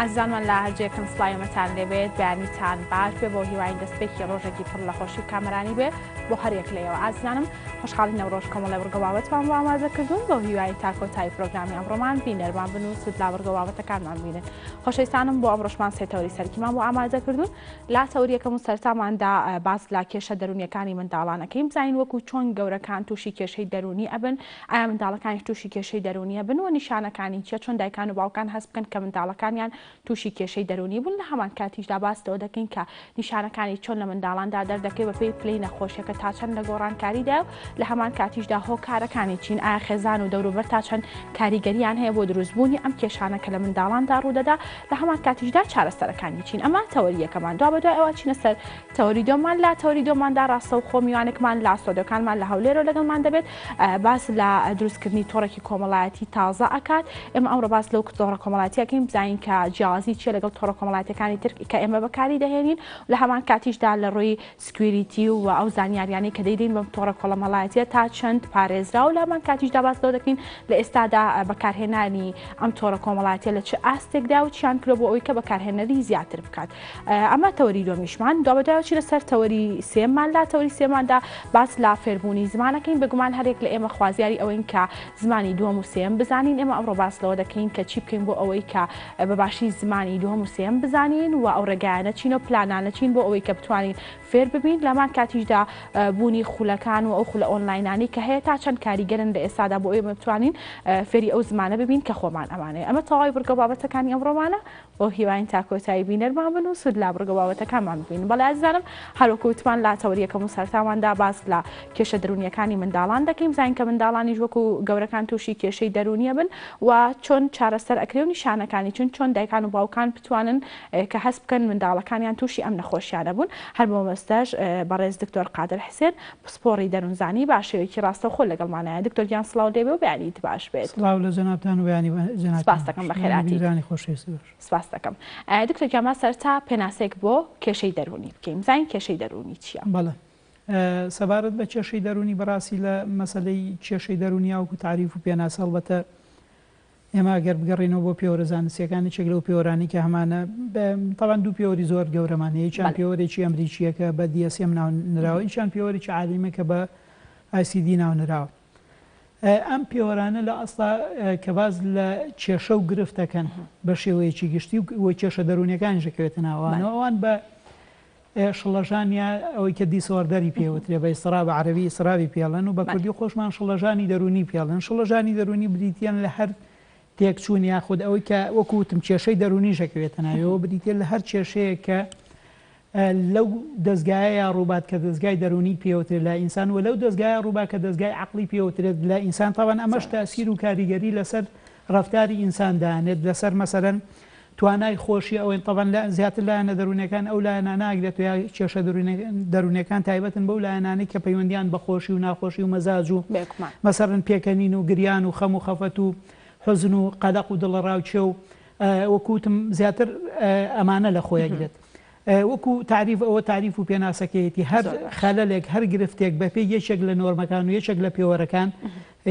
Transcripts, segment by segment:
ئازیزانمان لە هەر جێیەکن سڵاوی ئێمەتان لێبێت بەیانیتان باش بێ بۆ هیواین دەستپێکی ڕۆژێکی پڕ لە خۆشی و کامەرانی بێ بۆ هەر یەک لە ئێوە ئازیزانم خۆشحاڵین ئەمڕۆش کۆمەڵێ بڕگە بابەتمان بۆ ئامادە کردوون بەو هیوای تا کۆتایی پرۆگرامی ئەمڕۆمان بینەرمان بن و سوود لە بڕگە بابەتەکانمان بینن خۆشەویستانم بۆ ئەمڕۆشمان سێ تەوەری سەرەکیمان بۆ ئامادە کردوون لە تەوەری یەکەم و سەرەتاماندا باس لە کێشە دەروونیەکانی منداڵان ئەکەین بزانین وەکو چۆن گەورەکان تووشی کێشەی دەروونی ئەبن ئایا منداڵەکانیش تووشی کێشەی دەروونی ئەبن و نیشانەکانی چیە چۆن دایکان و باوکان هەست بکەن کە منداڵەکانیان تووشی کێشەی دەروونی بوون لە هەمان کاتیشدا باس لەوە دەکەین کە نیشانەکانی چۆن لە منداڵاندا دەردەکەوێت بەپێی پلەی نەخۆشیەکە تا چەند لە گۆڕانکاریدایە و لە هەمان کاتیشدا هۆکارەکانی چین ئایا خێزان و دەوروبەر تا چەند کاریگەریان هەیە بۆ دروستبوونی ئەم کێشانە کە لە منداڵاندا ڕوودەدا لە هەمان کاتیشدا چارەسەرەکانی چین ئەمە تەوەری یەکەمان دوابەدوای ئەوە چینە سەر تەوەری دووەممان لە تەوەری دووەماندا ڕاستەوخۆ میوانێکمان لە ستۆدیۆکانمان لە هەولێرەوە لەگەڵمان دەبێت باس لە دروستکردنی تۆڕێکی کۆمەڵایەتی تازە ئەکات ئێمە ئەمڕۆ باس لەو تۆڕە کۆمەڵایەتیە ئەکەین بزانین کە جیاوازی چییە لەگەڵ تۆڕە کۆمەڵایەتیەکانی تر کە ئێمە بەکاری دەهێنین لە هەمان کاتیشدا لە ڕووی security و ئەو زانیاریانەی کە دەیدەین بەم تۆڕە کۆمەڵایەتیە تا چەند پارێزراو لە هەمان کاتیشدا باس لەوە دەکەین لە ئێستادا بەکارهێنانی ئەم تۆڕە کۆمەڵایەتیە لە چ ئاستێکدا و چیان کردوە بۆ ئەوەی کە بەکارهێنەری زیاتر بکات. ئەمە تەوەری دووەمیشمان. دوابەدوای چینە سەر تەوەری سێیەممان لە تەوەری سێیەماندا باس لە فێربوونی زمان ئەکەین بێگومان هەریەک لە ئێمە خوازیاری ئەوەین کە زمانی دووەم و سێیەم بزانین ئێمە ئەمڕۆ باس لەوە دەکەین کە چی بکەین بۆ ئەوەی کە بە باشی زمانی دووەم و سێیەم بزانین و ئەو ڕێگایانە چین و پلانانە چین بۆ ئەوەی کە بتوانین فێر ببین لە هەمان کاتیشدا بوونی خولەکان و ئەو خولە ئۆنلاینانەی کە هەیە تا چەند کاریگەرن لە ئێستادا بۆ ئەوەی ئێمە بتوانین فێری ئەو زمانە ببین کە خۆمان ئەمانەوێ ئەمە تەواوی بڕگە و بابەتەکانی ئەمڕۆمانە بەو هیواین تا کۆتایی بینەرمان بن و سوود لە بڕگە بابەتەکانمان ببینن. بەڵێ ئازیزانم هەر وەکو وتمان لە تەوەری یەکەم و سەرەتاماندا باس لە کێشە دەروونییەکانی منداڵان دەکەین بزانین کە منداڵانیش وەکو گەورەکان تووشی کێشەی دەروونیە بن و چۆن چارەسەر ئەکرێ و نیشانەکانی چون چۆن دایکان و باوکان بتوانن کە هەست بکەن منداڵەکانیان تووشی ئەم نەخۆشیانە بوون هەر بۆ مەبەستەش بەڕێز دکتۆر قادر حسێن پسپۆڕی دەروونزانی با شێوەیەکی ڕاستەوخۆ لەگەڵمانایە. دکتۆر گیان سڵاو لێبێ و بەیانیت باش بێت. سڵاو لە جەنابتان و بەیانی جەنابتان سپاست دەکەم باش. بەخێر بەیانی هاتیت. بینەرانی خۆشەویستی باش. سپاست دەکەم. دکتۆر گیان با سەرەتا پێناسەیەک بۆ کێشەی دەروونی بکەین بزانین کێشەی دەروونی چییە؟ بەڵێ. سەبارەت بە کێشەی دەروونی بەڕاستی لە مەسەلەی کێشەی دەروونی یا وەکوو تاریف و پێناسە هەڵبەتە ئێمە ئەگەر بگەڕێینەوە بۆ پێوەرە زانستییەکان، یەکێک لەو پێوەرانەی کە هەمانە، تەبعەن دوو پێوەری زۆر گەورەمان هەیە، یەکیان پێوەرێکی ئەمریکییە کە بە DSM ناو نراوە، یەکیان پێوەرێکی عالەمییە کە بە ICD ناو نراوە. ئەم پێوەرانە لە ئەسڵا کە باس لە کێشە و گرفت دەکەن بە شێوەیەکی گشتی و کێشە دەروونییەکانیش دەکەوێتە ناوانەوە، ئەوان بە شڵەژان یا ئەوەی کە disorder ی پێ وترێ بە اضطراب عەرەبی اضطرابی پێ ئەڵێن و بە کوردی خۆشمان شڵەژانی دەروونی پێ ئەڵێن. شڵەژانی دەروونی بریتییەن لە هەر تێکچوون یاخود ئەوەی کە وەکو وتم کێشەی دەروونیش ئەکەوێتە ناویەوە بریتییە لە هەر کێشەیەک کە لەو دەزگایەیا ڕووبات کە دەزگای دەروونی پێ وترێت لای ئینسان و لەو دەزگایە ڕووبات کە دەزگای عەقڵی پێ وترێت لای ئینسان تەبعەن ئەمەش تەئسیر و کاریگەری لەسەر ڕەفتاری ئینسان دانێت لەسەر مەسەلەن توانای خۆشی ئەوەین تەبعەن لە زیاتر لایەنە دەروونیەکان ئەو لایەنانە ئەگرێتەوە یا کێشە دەروونیەکان تایبەتن بەو لایەنانەی کە پەیوەندیان بە خۆشی و ناخۆشی و مەزاج و بێگومان. مەسەلەن پێکەنین و گریان و خەم و خەفەت و حوزن و قەلەق و دڵەڕاوکێ و وەکو وتم زیاتر ئەمانە لە خۆی ئەگرێت وەکو تاریف ئەوە تاریف و پێناسەکەیەتی هەر زۆر باش. خەلەلێک هەر گرفتێک بەپێی یەکێک لە نۆرمەکان و یەکێک لە پێوەرەکان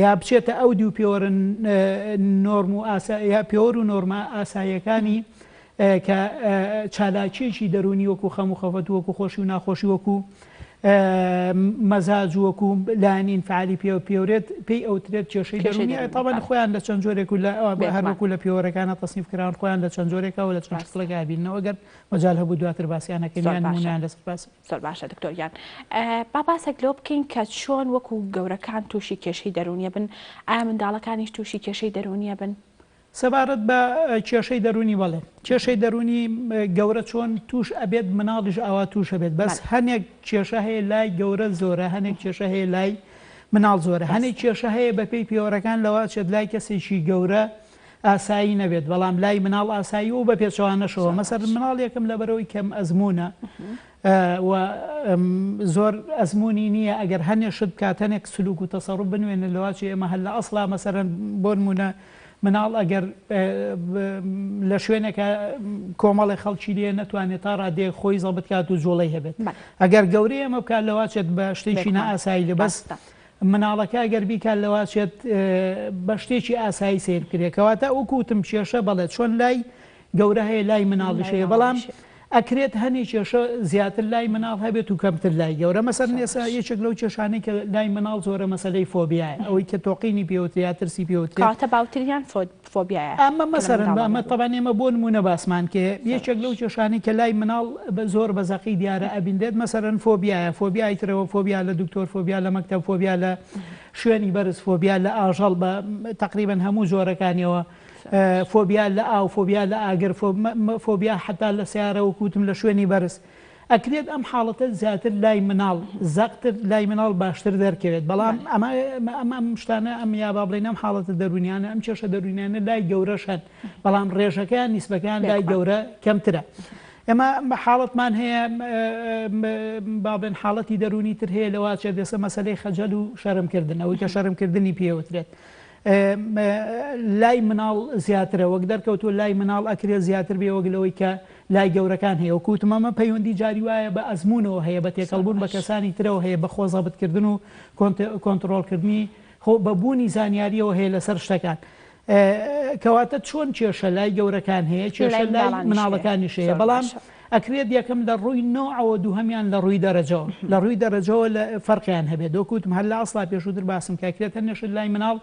یا بچێتە ئەو دیو پێوەرە نۆرم و ئاسا یا پێوەر و نۆرمە ئاساییەکانی کە چالاکییەکی دەروونی وەکو خەم و خەفەت و وەکو خۆشی و ناخۆشی وەکو مەزاج و وەکو لایەنی ئینفعالی پێ پێورێت پێی ئەوترێت کێشەی دەروونی تەبعەن خۆیان لە چەند جۆرێک و لە هەر وەکو لە پێوەرەکانە تەسنیف کراون خۆیان لە چەند جۆرێکە و لە چەند شکڵێکا بیننەوە گەر مەجال هەبوو دواتر باسیان ئەکەین یان نموونەیان لەسەر باس. زۆر باشە دکتۆر گیان با باسێک لەوە بکەین کە چۆن وەکو گەورەکان تووشی کێشەی دەروونیە بن ئایا منداڵەکانیش تووشی کێشەی دەروونیە بن؟ سەبارەت بە کێشەی دەروونی بەڵێ کێشەی دەروونی گەورە چۆن تووش ئەبێت مناڵیش ئاوا تووش ئەبێت بەس هەنێک کێشە هەیە لای گەورە زۆرە هەنێک کێشە هەیە لای مناڵ زۆرە هەنێک کێشە هەیە بەپێی پێوەرەکان لەوە چێت لای کەسێکی گەورە ئاسایی نەبێت بەڵام لای مناڵ ئاسایی و بە پێچەوانەشەوە مەسەر مناڵێکم لەبەرەوەی کەم ئەزمونە و زۆر ئەزموونی نییە ئەگەر هەنێ شت بکات هەنێک سلوک و تەسەڕوف بنوێنێت لەواچێ ئێمە هەر لە ئەسڵا مەسەرەن بۆ نموونە مناڵ ئەگەر لە شوێنێکە کۆمەڵێ خەڵکی لێ نەتوانێت تا ڕادەیەک خۆی زەبت کات و جوڵەی هەبێت ئەگەر گەورەی ئەمە بکات لەواچێت بە شتێکی نائاسایی لە بەس مناڵەکە ئەگەر بیکات لەواچێت بە شتێکی ئاسایی سەیر بکرێت کەواتە وەکو وتم کێشە بەڵێ چۆن لای گەورە هەیە لای مناڵیش هەیە بەڵام ئەکرێت هەنێ کێشە زیاتر لای مناڵ هەبێت و کەمتر لای گەورە مەسەلەن ئێستا یەکێک لەو کێشانەی کە لای مناڵ زۆرە مەسەلەی فۆبیایە ئەوەی کە تۆقینی پێوترێ یا ترسی پێوترێت. کەواتە باوتریان فۆبیایە ئەمە مەسەلەن ئەمە تەبعەن ئێمە بۆ نموونە باسمان کێ یەکێک لەو کێشانەی کە لای مناڵ زۆر بە زەقی دیارە ئەبینرێت مەسەلەن فۆبیایە فۆبیای ترەوە فۆبیا لە دکتۆر فۆبیا لە مەکتەب فۆبیا لە شوێنی بەرز فۆبیا لە ئاژەڵ بە تەقریبەن هەموو جۆرەکانیەوە فۆبیا لە ئاو، فۆبیا لە ئاگر، فۆبیا حەتا لە سەیارە وەک وتم لە شوێنی بەرز. ئەکرێت ئەم حاڵەتە زیاتر لای مناڵ زەقتر لای مناڵ باشتر دەرکەوێت بەڵام ئەمە ئەم ئەم شتانە ئەم یا با بڵێین ئەم حاڵەتە دەروونیانە ئەم کێشە دەروونیانە لای گەورەش هەن بەڵام ڕێژەکەیان نیسبەکەیان لای گەورە کەمترە. ئێمە حاڵەتمان هەیە با بڵێن حاڵەتی دەروونی تر هەیە لەواچێت ئێستا مەسەلەی خەجەل و شەرمکردن ئەوەی کە شەرمکردنی پێوترێت. لای مناڵ زیاترە وەک دەرکەوتووە لای مناڵ ئەکرێت زیاتر بێ وەک لەوەی کە لای گەورەکان هەیە وەکو وتم ئەمە پەیوەندی جاری وایە بە ئەزموونەوە هەیە بە تێکەڵبوون بە کەسانی ترەوە هەیە بە خۆ زەبتکردن و کۆنتڕۆڵکردنی خۆ بە بوونی زانیاریەوە هەیە لەسەر شتەکان کەواتە چۆن کێشە لای گەورەکان هەیە کێشە لای مناڵەکانیش هەیە بەڵام ئەکرێت یەکەم لە ڕووی نەوعەوە دووهەمیان لە ڕووی دەرەجەوە لە ڕووی دەرەجەوە لە فەرقیان هەبێت وەکو وتم هەر لە ئەسڵا پێشووتر باسم کە ئەکرێت هەر نەشت لای مناڵ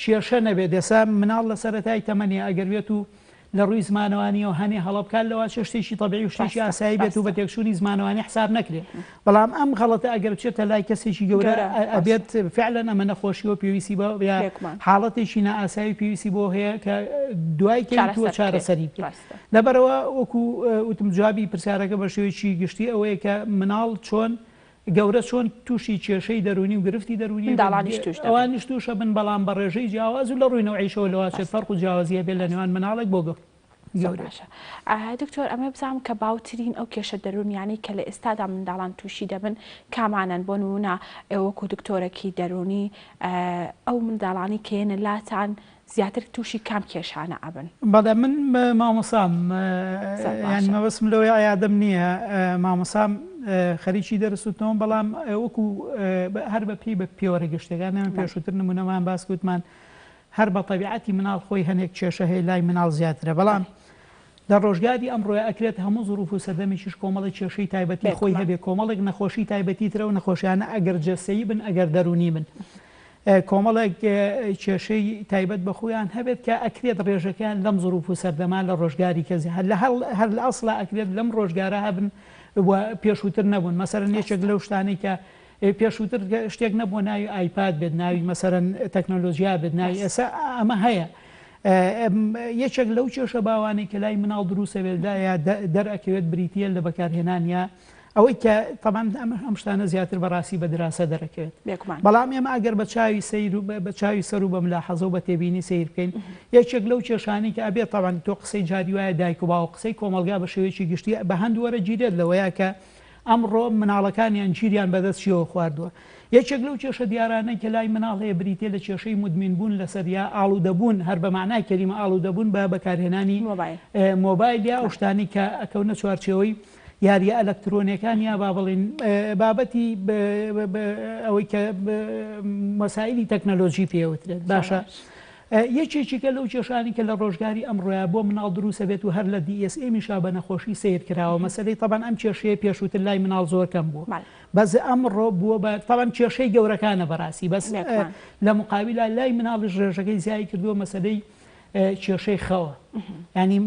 کێشە نەبێت ئێستا مناڵ لە سەرەتای تەمەنی ئەگەر بێت و لە ڕووی زمانەوانیەوە هەنێ هەڵە بکات لەوە شتێکی تەبیعی و شتێکی ئاسایی بێت و بە تێکچوونی زمانەوانی حساب نەکرێت بەڵام ئەم غەڵەتە ئەگەر بچێتە لای کەسێکی گەورە ئەبێت فعلەن ئەمە نەخۆشیەوە پێویستی بە یا حاڵەتێکی نائاسایی پێویستی بۆ هەیە کە دوای کەوتووە چارەسەری بکرێت. لەبەرئەوە وەکو وتم جوابی پرسیارەکە بە شێوەیەکی گشتی ئەوەیە کە مناڵ چۆن گەورە چۆن تووشی کێشەی دەروونی و گرفتی دەروونی منداڵانیش تووش دەبن. ئەوانیش تووش ئەبن بەڵام بە ڕێژەی جیاواز و لە ڕووی نەوعیشەوە لەواچێت فەرق و جیاوازی هەبێت لە نێوان مناڵێک بۆ زۆر گەورەیەک. باشە دکتۆر ئەمەوێ بزانم کە باوترین ئەو کێشە دەروونیانەی کە لە ئێستادا منداڵان تووشی دەبن کامانەن بۆ نموونە ئێوە وەکو دکتۆرەکی دەروونی ئەو منداڵانەی کە یەنە لاتان زیاتر تووشی کام کێشانە ئەبن؟ بەڵێ من مامۆسام یانی مەبەستم لەوەیە عیادەم نییە مامۆسام خەریکی دەرس وتنەوەم بەڵام وەکو هەر بە پێی بە پێوەرە گشتەکان ئێمە پێشووتر نمونەمان باس وتمان هەر بە تەبیعەتی مناڵ خۆی هەنێک کێشە هەیە لای مناڵ زیاترە بەڵام لە ڕۆژگاری ئەمڕۆیا ئەکرێت هەموو زروف و سەردەمێکیش کۆمەڵێک کێشەی تایبەتی خۆی هەبێ کۆمەڵێک نەخۆشی تایبەتی ترە و نەخۆشیانە ئەگەر جەستەیی بن ئەگەر دەروونی بن کۆمەڵێک کێشەی تایبەت بە خۆیان هەبێت کە ئەکرێت ڕێژەکەیان لەم زروف و سەردەما لە ڕۆژگاری کەس هەر لە هەر لە ئەسڵا ئەکرێت لەم ڕۆژگارە هەبن و پێشووتر نەبوون مەسەرەن یەکێک لەو شتانەی کە پێشووتر شتێک نەبووە ناوی ئایپاد بێت ناوی مەسەرەن تەکنۆلۆژیا بێت ناوی ئێستا ئەمە هەیە یەکێک لەو کێشە باوانەی کە لای مناڵ دروستە بێت یا دەرئەکەوێت بریتە لە بەکارهێنان یا ئەوەی کە تەبعەن ئەم ئەم شتانە زیاتر بەڕاستی بە دراسە دەرەکەوێت. بێگومان. بەڵام ئێمە ئەگەر بە چاوی سەیر و بە چاوی سەر و بە ملاحەزە و بە تێبینی سەیر بکەین یەکێک لەو کێشانەی کە ئەبێت تەبعەن تۆ قسەی جاری وایە دایک و باوک قسەی کۆمەڵگا بە شێوەیەکی گشتی بە هەند وەرەگیرێت لەوەیە کە ئەمڕۆ مناڵەکانیان گیریان بە دەست چیەوە خواردووە. یەکێک لەو کێشە دیارانەی کە لای مناڵ هەیە بریتیە لە کێشەی مودمین بوون لەسەر یا ئاڵوودەبوون هەر بە مەعنای کەلیمە ئاڵوودەبوون بە بەکارهێنانی مۆبایل یا ئەو شتانەی کە ئەکەونە چوارچێوەی یارییە ئەلەکترۆنیەکان یا با بڵێین بابەتی ئەوەی کە مەسایلی تەکنەلۆجی پێوترێت باشە یەکێکی کە لەو کێشانی کە لە ڕۆژگاری ئەمڕۆیا بۆ مناڵ دروستە بێت و هەر لە DSM یشا بە نەخۆشی سەیر کراوە مەسەلەی تەبعەن ئەم کێشەیە پێشووتر لای مناڵ زۆر کەم بوو بەس ئەمڕۆ بووە بە تەبعەن کێشەی گەورەکانە بەڕاستی بەس لە مقابیلا لای مناڵیش ڕێژەکەی زیای کردووە مەسەلەی کێشەی خەوە ینی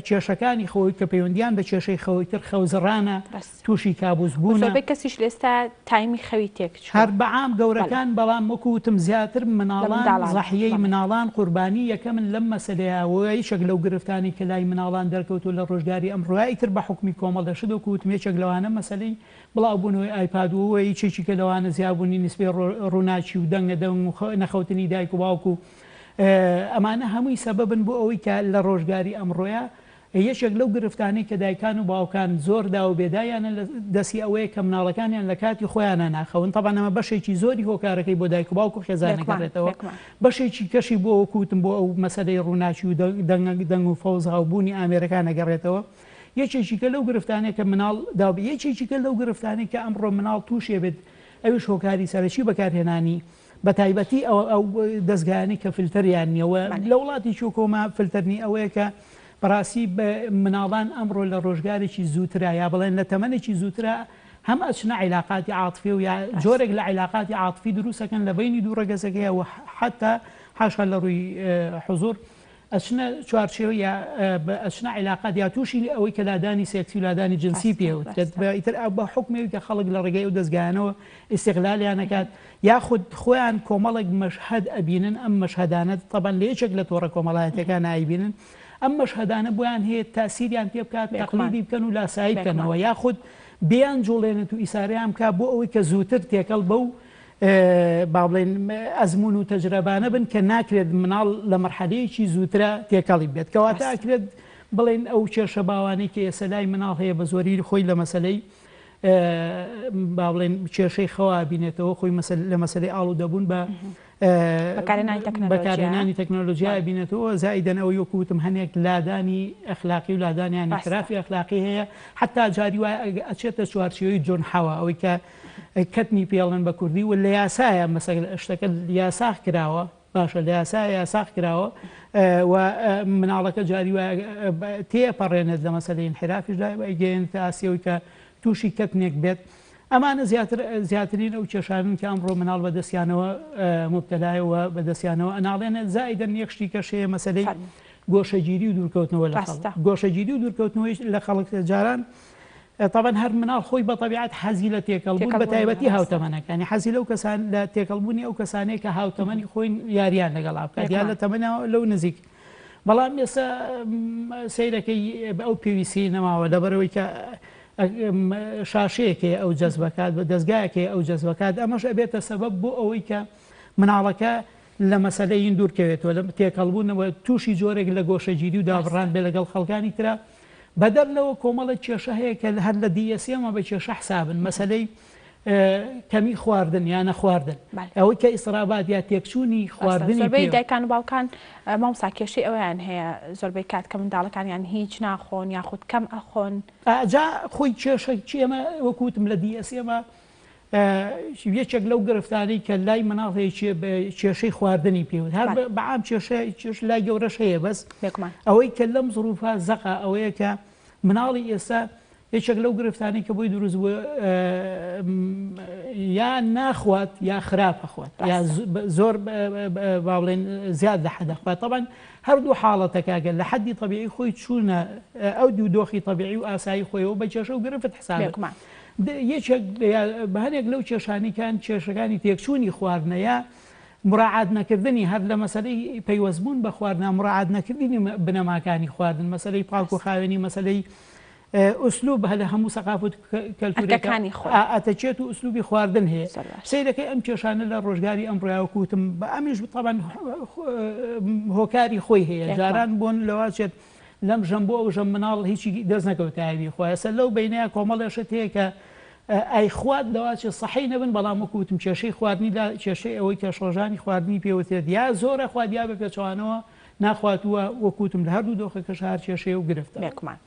کێشەکانی خۆی کە پەیوەندیان بە کێشەی خەوەی تر خەوزڕانە تووشی کابوس بوون زۆربەی کەسیش لێستا تایمی خەوی تێک هەر بەعام گەورەکان بەڵام وەکو وتم زیاتر مناڵان زەحیەی مناڵان قوربانی یەکەمن لەم مەسەلەیە و یەکێک لەو گرفتانەی کە لای مناڵان دەرکەوتووە لە ڕۆژگاری ئەمڕۆیا ئیتر بە حوکمی کۆمەڵ دەشت وەکو وتم یەکێک لەوانە مەسەلەی بڵاوبوونەوەی ئایپاد و یەکێکی کە لەوانە زیابوونی نیسبەی ڕووناکی و دەنگە دەنگ و نەخەوتنی دایک و باوک و ئەمانە هەمووی سەبەبن بۆ ئەوەی کە لە ڕۆژگاری ئەمڕۆیا یەکێک لەو گرفتانەی کە دایکان و باوکان زۆر داو و بێدایانە لە دەستی ئەوەیە کە مناڵەکانیان لە کاتی خۆیانا ناخەون تەبعەن ئەمە بەشێکی زۆری هۆکارەکەی بۆ دایک و باوک و خێزان ئەگەڕێتەوە بەشێکی کەشی بۆ وەکو وتم بۆ ئەو مەسەلەی ڕووناکی و دەنگ دەنگ و فەوزا و بوونی ئامێرەکان ئەگەڕێتەوە یەکێکی کە لەو گرفتانەی کە مناڵ داو یەکێکی کە لەو گرفتانەی کە ئەمڕۆ مناڵ تووشێ بێت ئەویش هۆکاری سەرەکی بەکارهێنانی بەتایبەتی ئەو دەزگایانەی کە فلتەریان نییە و لە وڵاتێکی وەکو ئەمە فلتەر نییە ئەوەیە کە. بەڕاستی مناڵان ئەمڕۆ لە ڕۆژگارێکی زووترا یا بڵێن لە تەمەنێکی زووترا هەم ئەچنە عیلاقاتی عاتفی و یا جۆرێک لە عیلاقاتی عاتفی دروست ئەکەن لە بەینی دوو ڕەگەزەکەیا و حەتا حاشا لە ڕووی حزوور ئەچنە چوارچێوە یا ئەچنە عیلاقات یا تووشی ئەوەی کە لادانی سێکسی و لادانی جنسی پێ وترێت بە ئیتر بە حوکمی ئەوی کە خەڵک لە ڕێگەی ئەو دەزگایانەوە ئیستیغلالیان ئەکات یاخود خۆیان کۆمەڵێک مەشهەد ئەبینن ئەم مەشهەدانە تەبعەن لە یەکێک لە تۆڕە کۆمەڵایەتیەکان ئەیبینن ئەم مەشهەدانە بۆیان هەیە تاسیریان پێ بکات تەقلیدی بکەن و لاسایی بکەنەوە یاخود بیان جوڵێنێت و ئیسارەیان بکات بۆ ئەوەی کە زووتر تێکەڵ بەو با بڵێین ئەزموون و تەجرەبانە بن کە ناکرێت مناڵ لە مەرحەلەیەکی زووترا تێکەڵی بێت کەواتە ئەکرێت بڵێین ئەو کێشە باوانەی کە ئێستا لای مناڵ هەیە بە زۆری خۆی لە مەسەلەی با بڵێن کێشەی خەوا بینێتەوە خۆی لە مەسەلەی ئاڵوودەبوون بە بەکارهێنانی تەکنۆلۆژیا بینێتەوە زائیدەن ئەوەی وەکو وتم هەنێک لادانی ئەخلاقی و لادانی یان انحرافی ئەخلاقی هەیە حتا جاری وایە ئەچێتە چوارچێوەی جۆنحەوە ئەوەی کە کەتنی پێڵن بە کوردی و لە یاسایە مەسەل شتەکە یاساخ کراوە باشە لە یاسایە یاساخ کراوە و مناڵەکە جاری وایە تێپەڕێنێت لە مەسەلەی انحرافیشدا ئەیگەیەنێتە ئاستی ئەوەی کە تووشی کەتنێک بێت ئەمانە زیاتر زیاترین ئەو کێشانەن کە ئەمڕۆ مناڵ بە دەستیانەوە موبتەلایە و بە دەستیانەوە ئەناڵێنێت زائیدەن یەک شتی کەش هەیە مەسەلەی گۆشەگیری و دوورکەوتنەوە لە خەڵک گۆشەگیری و دوورکەوتنەوەی لە خەڵک جاران تەبعەن هەر مناڵ خۆی بە تەبیعەت حەزی لە تێکەڵ بوون بە تایبەتی هاوتەمەنەکانی حەزی لەو کەسان لە تێکەڵبوونی ئەو کەسانەیە کە هاوتەمەنی خۆی یاریان لەگەڵا بکات یا لە تەمەنەوە لەو نزیک بەڵام ئێستا سەیرەکەی ئەو پێویستی نەماوە لەبەرەوەی کە شاشەیەک هەیە ئەو جەزبەکات بە دەستگایەک هەیە ئەو جەزبەکات ئەمەش ئەبێتە سەبەب بۆ ئەوەی کە مناڵەکە لە مەسەلەی دوور کەوێتەوە لە تێکەڵبوونەوە تووشی جۆرێک لە گۆشەگیری و دابڕان بێ لەگەڵ خەڵکانی ترا بەدەر لەوە کۆمەڵێک کێشە هەیە کە هەر لە DSM بە کێشە حسابن مەسەلەی کەمی خواردن یا نەخواردن ئەوەی کە ئیسرابات یا تێکچوونی خواردنی زۆربەی دایکان و باوکان مامۆستا کێشەی ئەوەیان هەیە زۆربەی کات کە منداڵەکانیان هیچ ناخۆن یاخود کەم ئەخۆن. جا خۆی کێشە چی ئێمە وەکو وتم لە DSM یەکێک لەو گرفتانەی کە لای مناڵ هەیە کێشەی خواردنی پێوت هەر بە عام کێشە کێش لای گەورەش هەیە بەس ئەوەی کە لەم زروفە زەقە ئەوەیە کە مناڵی ئێستا یەکێک لەو گرفتانەی کە بۆی دروست بووە یا ناخوات یا خراپ ئەخوات یا زۆر با بڵێن زیاد لە حەد ئەخوات تەبعەن هەردوو حاڵەتەکە ئەگەر لە حەدی تەبیعی خۆی چوونە ئەو دوو دۆخی تەبیعی و ئاسایی خۆیەوە بە کێشە و گرفت حساب یەکێک بە هەنێک لەو کێشانی کان کێشەکانی تێکچوونی خواردنە یا مراعات نەکردنی هەر لە مەسەلەی پەیوەستبوون بە خواردنا مراعات نەکردنی بنەماکانی خواردن مەسەلەی پاک و خاوێنی مەسەلەی ئوسلوب هە لە هەموو سەقافەت و کەلتورێکا ئەرکەکانی خۆی. ئەتەکێت و ئوسلوبی خواردن هەیە زۆر باشە. سەیرەکەی ئەم کێشانە لە ڕۆژگاری ئەمڕۆیا وەکو وتم بە ئەمیش تەبعەن هۆکاری خۆی هەیە بێگومان. جاران بۆن لەوە چێت لەم ژەم بۆ ئەو ژەم مناڵ هیچی دەست نەکەوتایە بیخوا ئێستا لەو بەینەیا کۆمەڵێ شت هەیە کە ئەیخوات لەوە چێت سەحی نەبن بەڵام وەکو وتم کێشەی خواردنی لا کێشەی ئەوەی کە شڵەژانی خواردنی پێ وترێت یا زۆر ئەخوات یا بە پێچەوانەوە ناخوات و وەک وتم لە هەردوو دۆخەکەش هەر کێشەیە و گرفتە. بێگومان.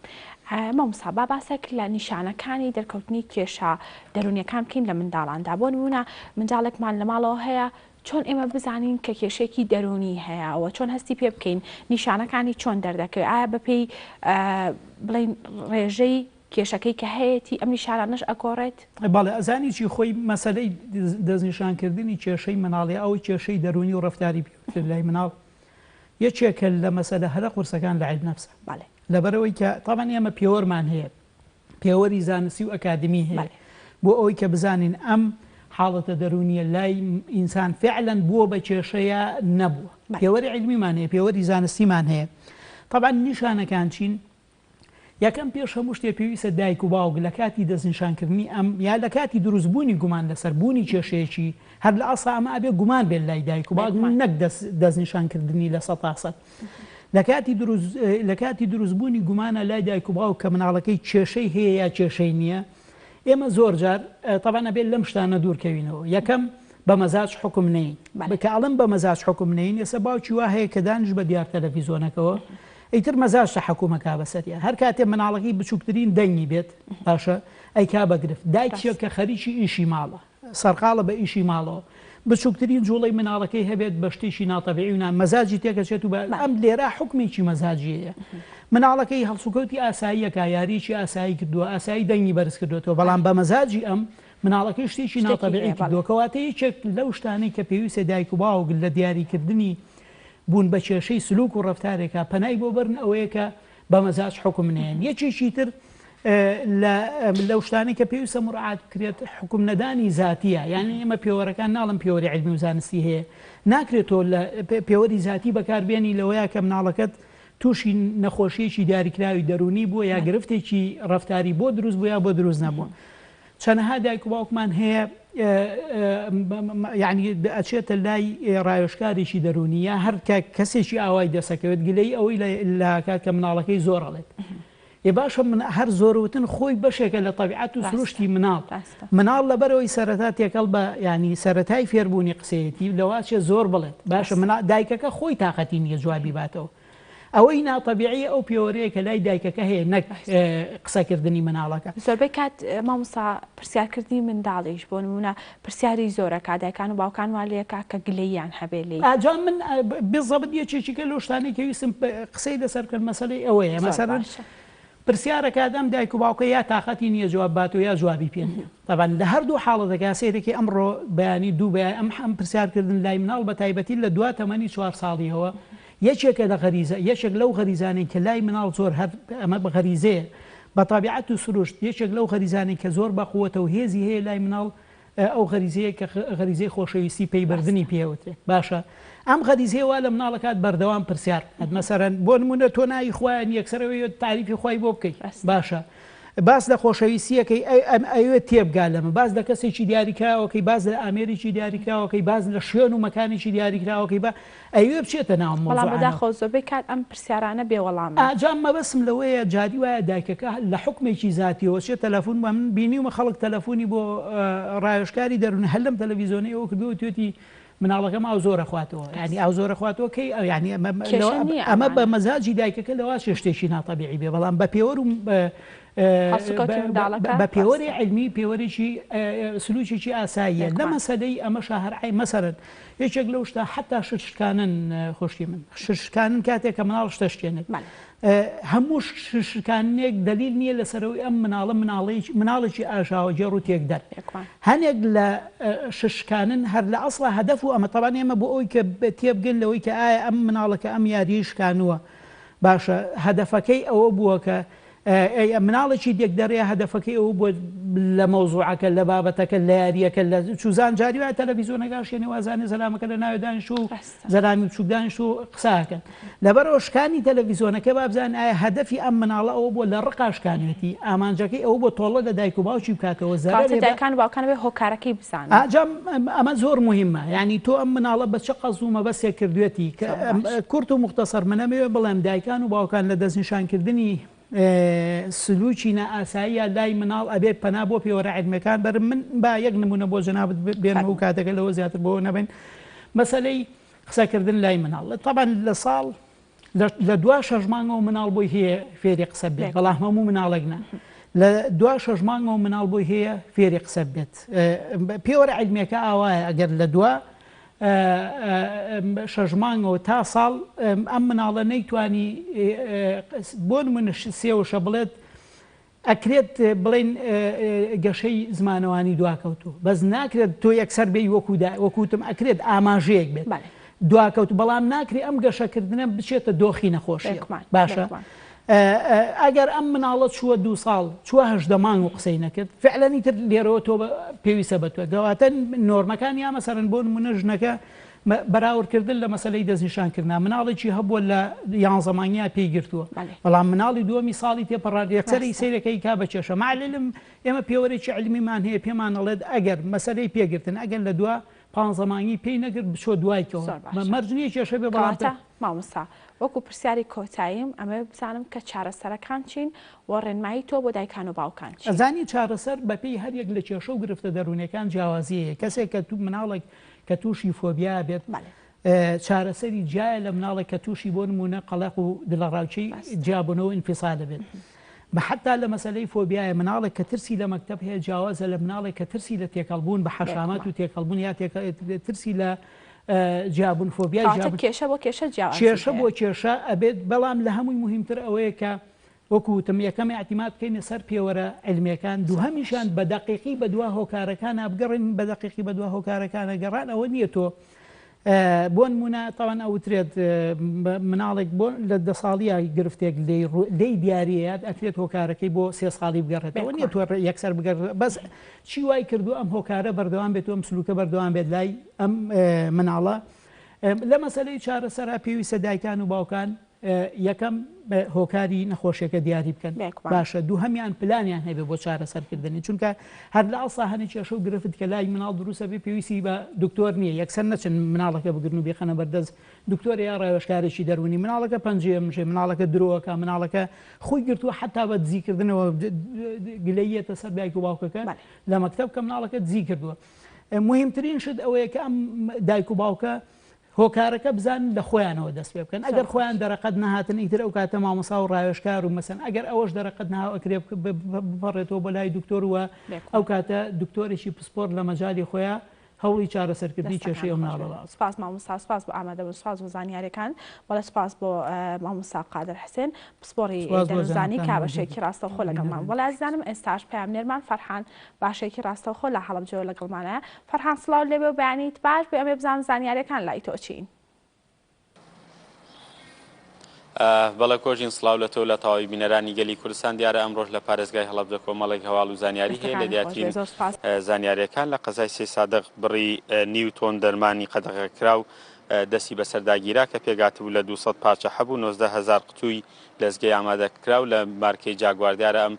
مامۆستا با باسێک لە نیشانەکانی دەرکەوتنی کێشە دەروونیەکان بکەین لە منداڵاندا بۆ نموونە منداڵێکمان لە ماڵەوە هەیە چۆن ئێمە بزانین کە کێشەیەکی دەروونی هەیە و چۆن هەستی پێ بکەین نیشانەکانی چۆن دەردەکەوێت ئایا بەپێی بڵێین ڕێژەی کێشەکەی کە هەیەتی ئەم نیشانانەش ئەگۆڕێت؟ بەڵێ ئەزانی چی خۆی مەسەلەی دەستنیشانکردنی کێشەی مناڵ یا ئەوەی کێشەی دەروونی و ڕەفتاری پێوترێت لای مناڵ یەکێکە لە مەسەلە هەرە قورسەکان لە عیلم نەفسە لەبەرئەوەی کە تەبعەن ئێمە پێوەرمان هەیە پێوەری زانستی و ئەکادمی هەیە بۆ ئەوەی کە بزانین ئەم حاڵەتە دەروونیە لای ئینسان فعلەن بووە بە کێشە یا نەبووە پێوەری عیلمیمان هەیە پێوەری زانستیمان هەیە تەبعەن نیشانەکان چین یەکەم پێش هەموو شتێ پێویستە دایک و باوک لە کاتی دەستنیشانکردنی ئەم یا لە کاتی دروستبوونی گومان لەسەر بوونی کێشەیەکی هەر لە ئەسڵا ئەمە ئەبێ گومان بێت لای دایک و باوک نەک دەستنیشانکردنی 100%. لە کاتی دروست لە کاتی دروستبوونی گومانە لای دایک و باوک کە مناڵەکەی کێشەی هەیە یا کێشەی نییە ئێمە زۆر جار تەبعەن ئەبێت لەم شتانە دوور کەوینەوە یەکەم بە مەزاج حوکم نەین کە ئەڵێم بە مەزاج حوکم نەین ئێستا باوکی وا هەیە کە دانیش بە دیار تەلەفیزۆنەکەوە ئیتر مەزاج تەحەکوم ئەکا بەسەریا هەر کاتێ مناڵەکەی بچوکترین دەنگی بێت باشە ئەیکا بە گرفت دایکیە کە خەریکی ئیشی ماڵە سەرقاڵە بە ئیشی ماڵەوە بچوکترین جوڵەی مناڵەکەی هەبێت بە شتێکی ناتەبیعی و نا مەزاجی تێکەچێت و بە ئەم لێرە حوکمێکی مەزاجیەیە. مناڵەکەی هەڵسوکەوتی ئاساییەکە، یارییەکی ئاسایی کردووە، ئاسایی دەنگی بەرز کردووەتەوە، بەڵام بە مەزاجی ئەم، مناڵەکەی شتێکی ناتەبیعی کردووە. کەواتە یەکێک لەو شتانەی کە پێویستە دایک و باوک لە دیاریکردنی بوون بە کێشەی سلوک و ڕەفتارێکا پەنای بۆ بەرن ئەوەیە کە بە مەزاج حوکم نەیەن. یەکێکی تر لە لەو شتانەی کە پێویستە مورعات بکرێت حوکم نەدانی زاتییە. یانی ئێمە پێوەرەکان ناڵێم پێوەری عیلمی و زانستی هەیە. ناکرێت تۆ لە پێوەری زاتی بەکار بێنی لەوەیا کە مناڵەکەت تووشی نەخۆشییەکی دیاریکراوی دەروونی بووە یا گرفتێکی ڕەفتاری بۆ دروست بووە یا بۆ دروست نەبووە. چەنەها دایک و باوکمان هەیە یعنی ئەچێتە لای ڕاوێژکارێکی دەروونی یا هەر کەسێکی ئاوای دەسەکەوێت گلەی ئەوەی لاکات کە مناڵەکەی زۆر ئەڵێت. ئێ باشە من هەر زۆروتن خۆی بەشێکە لە تەبیعەت و سروشتی مناڵ مناڵ لەبەرەوەی سەرەتا تێکەڵ بە ینی سەرەتای فێربوونی قسەیەتی لەواچێ زۆر بڵێت باشە منا دایکەکە خۆی تاقەتی نییە جوابی باتەوە ئەوەی ناتەبیعیە ئەو پێوەرەیە کە لای دایکەکە هەیە نەک قسەکردنی مناڵەکە. زۆربەی کات مامۆستا پرسیارکردنی منداڵیش بۆ نموونە پرسیاری زۆرەکا دایکان و باوکان وا لێکا کە گلەییان هەبێ لێی. ئا جا من بالضبط یەکێکیکە لەو شتانەی کە ویستم قسەی لەسەر بکەم مەسەلەی ئەوەیە مەسەلەن پرسیارەکات ئەم دایک و باوکە یا تاقەتی نییە جواب باتەوە یا جوابی پێ نییە تەبعەن لە هەردوو حاڵەتەکە سەیرەکەی ئەمڕۆ بەیانی دوو بەیانی ئەم ئەم پرسیارکردن لای مناڵ بە تایبەتی لە دوا تەمەنی چوار ساڵیەوە یەکێکە لە غەریزە یەکێک لەو غەریزانەی کە لای مناڵ زۆر هەر ئەمە بە غەریزەیە بە تابیعەت و سروشت یەکێک لەو غەریزانەی کە زۆر بە قوەتە و هێزی هەیە لای مناڵ ئەو غەریزەیە کە غەریزەی خۆشەویستی پەی بردنی پێ ئەوترێت باشە ئەم غەریزەیە وا لە مناڵ ئەکات بەردەوام پرسیار بکات مەسەرەن بۆ نمونە تۆ ناوی خوایان یەکسەر ئەوێت تاریفی خوای بۆ بکەیت باشە باس لە خۆشەویستیەکەی ئەوێت تێبگا لەمە باس لە کەسێکی دیاریکراوەکەی باس لە ئامێرێکی دیاریکراوەکەی باس لە شوێن و مەکانێکی دیاریکراوەکەی بە ئەیوێ بچێتە ناو بەڵام مەوزوعانەوە. بەداخەوە زۆربەی کات ئەم پرسیارانە بێ وەڵامن. ئا جا مەبەستم لەوەیە جاری وایە دایکەکە لە حوکمێکی زاتیەوە چێ تەلەفون بە من بینیومە خەڵک تەلەفونی بۆ ڕاوێژکاری دەرونی هەر لەم تەلەفیزۆنەی ئەوە کردووە وتوێتی مناڵەکەم ئاو زۆر ئەخواتەوە یانی ئاو زۆر ئەخواتەوە کەی ئەو یانی ئەمە کێشە نییە ئەمە بە ئەمانە. مەزاجی دایکەکە لەوا چێ شتێکی ناتەبیعی بێ بەڵام بە پێوەر و هەڵسوکەوتی منداڵەکە بە پێوەری ڕاستە. عیلمی پێوەرێکی سلوکێکی ئاساییە لە بێگومان. مەسەلەی ئەمەشا هەر عەی مەسەلەن یەکێک لەو شتە حەتا شت شکانن خوشکی من شت شکانن کاتێک کە مناڵ شتە شکێنێت هەموو شت شکاننێک دەلیل نییە لەسەرەوەی ئەم مناڵە مناڵێکی مناڵێکی ئاژاوەگێڕ و تێکدەر هەنێک لە شت شکانن هەر لە ئەسڵا هەدەف و ئەمە تەبان ئێمە بۆ ئەوی کە تێبگەن لەوەی کە ئایا ئەم مناڵەکە ئەم یاریی شکانووە باشە هەدەفەکەی ئەوە بووە کە ئەی مناڵێکی دێکدەرەیە هەدەفەکەی ئەوە بووە لە مەوزوعەکە لە بابەتەکە لە یاریەکە لە چوزان جاری وایە تەلەڤیزیۆنەکە شێنێ وازانێ زەلامەکە لە ناوێ دانیشتووە و زەلامی بچوک دانیشتووە و قسە ئەکەن لەبەرئەوە شکانی تەلەڤیزیۆنەکە با بزانین ئایا هەدەفی ئەم مناڵە ئەوە بووە لە ڕقا شکانوێتی ئامانجەکەی ئەوە بووە تۆڵە لە دایک و باوکی بکاتەوە کەواتە زەرەرێ بە دایکان و باوکان ئەبێ هۆکارەکەی بزانن. ئا جا ئەمە زۆر موهیمە یانی تۆ ئەم مناڵە بە چ قەسد و مەبەستێک کردوێتی کە زۆر باش. کورت و موختەسەر من ئەمەوێ بڵێم دایکان و باوکان لە دەستنیشانکردنی سلوکی نائاساییە لای مناڵ ئەبێ پەنا بۆ پێوەرە عیلمیەکان بەرم من با یەک نمونە بۆ جەنابت بێنمەوە فەرموو. کاتەکە لەوە زیاتر بۆ نەبەین مەسەلەی قسەکردن لای مناڵ تەبعەن لە ساڵ لە دوا شەش مانگەوە مناڵ بۆی هەیە فێری قسە بێت بەڵام هەموو مناڵێک نا لە دوا شەش مانگەوە مناڵ بۆی هەیە فێری قسە بێت پێوەرە عیلمیەکە ئاوایە ئەگەر لە دوا شەش مانگەوە تا ساڵ ئەم مناڵە نەیتوانی بۆ نمونە سێ وشە بڵێت ئەکرێت بڵێین گەشەی زمانەوانی دواکەوتوو بەس ناکرێت تۆ یەکسەر بێی وەکو دا وەکو وتم ئەکرێت ئاماژەیەک بێت بەڵێ. دواکەوتوو بەڵام ناکرێ ئەم گەشەکردنە بچێتە دۆخی نەخۆشیەوە بێگومان باشە بێگومان. ئەگەر ئەم مناڵە چووە دوو ساڵ چووە 18 مانگ و قسەی نەکرد فعلەن ئیتر لێرەوە تۆ پێویستە بە تۆ گەواتە نۆرمەکان یا مەسەرەن بۆ نمونە ژنەکە بەراوردکردن لە مەسەلەی دەستنیشانکردنا، مناڵێکی هەبووە لە یانزە مانگیا پێی گرتووە، بەڵام مناڵی دووەمی ساڵی تێپەڕاند یەکسەر ی سەیرەکەی کا بە کێشە، مع العلم ئێمە پێوەرێکی عیلمیمان هەیە پێمان ئەڵێت ئەگەر مەسەلەی پێگرتن ئەگەر لە دوا پانزە مانگی پێی نەگرت بچۆ دوای کەوە، مەرج نییە کێشە بێ بەڵام. کەواتە مامۆستا وەکو پرسیاری کۆتاییم ئەمەوێت بزانم کە چارەسەرەکان چین و ڕێنمایی تۆ بۆ دایکان و باوکان چین؟ ئەزانی چارەسەر بەپێی هەریەک لە کێشە و گرفتە دەروونیەکان جیاوازی هەیە، کەسێک کە مناڵێک کە تووشی فۆبیا بێت چارەسەری جیایە لە مناڵێک کە تووشی بۆ نموونە قەلەق و دڵەڕاوکێی جیابوونەوە انفصال بێت. حەتا لە مەسەلەی فۆبیایە مناڵێک کە ترسی لە مەکتەب هەیە جیاوازە لە مناڵێک کە ترسی لە تێکەڵبوون بە حەشامات و تێکەڵبوون یا ترسی لە جیابوون فۆبیای کەواتە جیابوون کێشە بۆ کێشە جیاوازی کێشە هەیە. بۆ کێشە ئەبێت بەڵام لە هەمووی موهیمتر ئەوەیە کە وەکو وتم یەکەم ئیعتیماد بکەینە سەر پێوەرە عیلمیەکان دووهەمیشان بە دەقیقی بەدوا هۆکارەکانا بگەڕێین بە دەقیقی بەدوا هۆکارەکانا گەڕان ئەوە نیە تۆ بۆنمونە تاوان ئەوترێت مناڵێک بۆ لە دە ساڵیە گرفتێک لێی لێی دیاریەت ئەکرێت هۆکارەکەی بۆ سێ ساڵی بگەڕێتەوە نیە تۆ یەکسەر بگەڕ بەس چی وای کردو ئەم هۆکارە بەردەوام بێت و ئەم سلوکە بەردەوام بێت لای ئەم مناڵە لە مەسەلەی چارەسەرا پێویستە دایکان و باوکان یەکەم هۆکاری نەخۆشیەکە دیاری بکەن باشە دووهەمیان پلانیان هەبێ بۆ چارەسەرکردنی چونکە هەر لە ئەسڵا هەنێ کێشە و گرفت کە لای مناڵ دروستە بێ پێویستی بە دکتۆر نییە یەکسەر نەچن مناڵەکە بگرن و بیخەنە بەردەست دکتۆر یا ڕاوێژکارێکی دەروونی مناڵەکە پەنجەیە مژێ مناڵەکە درۆکە مناڵەکە خۆی گرتووە حتا بە دزیکردنەوە گلەیەتە سەر دایک و باوکەکە لە مەکتەب کە مناڵەکە دزی کردووە مهمترین شت ئەوەیە کە ئەم دایک و باوکە هۆکارەکە بزانن لە خۆیانەوە دەست پێ بکەن ئەگەر خۆیان دەرەقەت نەهاتن ئیتر ئەو کاتە مامۆسا و ڕاوێژکار و مەسەن ئەگەر ئەوەش دەرەقەت نەهاو ئەکرێ بپەڕێتەوە بۆ لای دکتۆر و ئەو کاتە دکتۆرێکی پسپۆر لە مەجالی خۆیان هەوڵی چارەسەرکردنی کێشەی ئەو مناڵە بە. سپاس مامۆستا سپاس بۆ ئامادەبوون سپاس بۆ زانیاریەکان بەڵێ سپاس بۆ مامۆستا قادر حسێن پسپۆڕی دەروونزانی کە بەشێکی ڕاستەوخۆ لەگەڵمان بوو. بەڵێ ئازیزانم ئێستاش پەیامنێرمان فەرحان باشێکی ڕاستەوخۆ لە هەڵەبجەوە لەگەڵمانە. فەرحان سڵاو لێبێ و بەیانیت باش بێ ئەمێ بزانم زانیاریەکان لای تۆ چین؟ بەڵێ کۆژین سڵاو لە تۆ لە تەواوی بینەرانی گەلی کوردستان دیارە ئەمڕۆش لە پارێزگای هەڵەبجە کۆمەڵێک هەواڵ و زانیاری هەیە لە دیارترین زانیاریەکان لە قەزای سەیدسادق بڕی نیو تۆن دەرمانی قەدەغەکراو دەستی بەسەردا گیرا کە پێکهاتبوو لە 200 پارچە حەب و 19 هەزار قوتووی لەزگەی ئامادەکراو لە مارکەی جاگوار. دیارە ئەم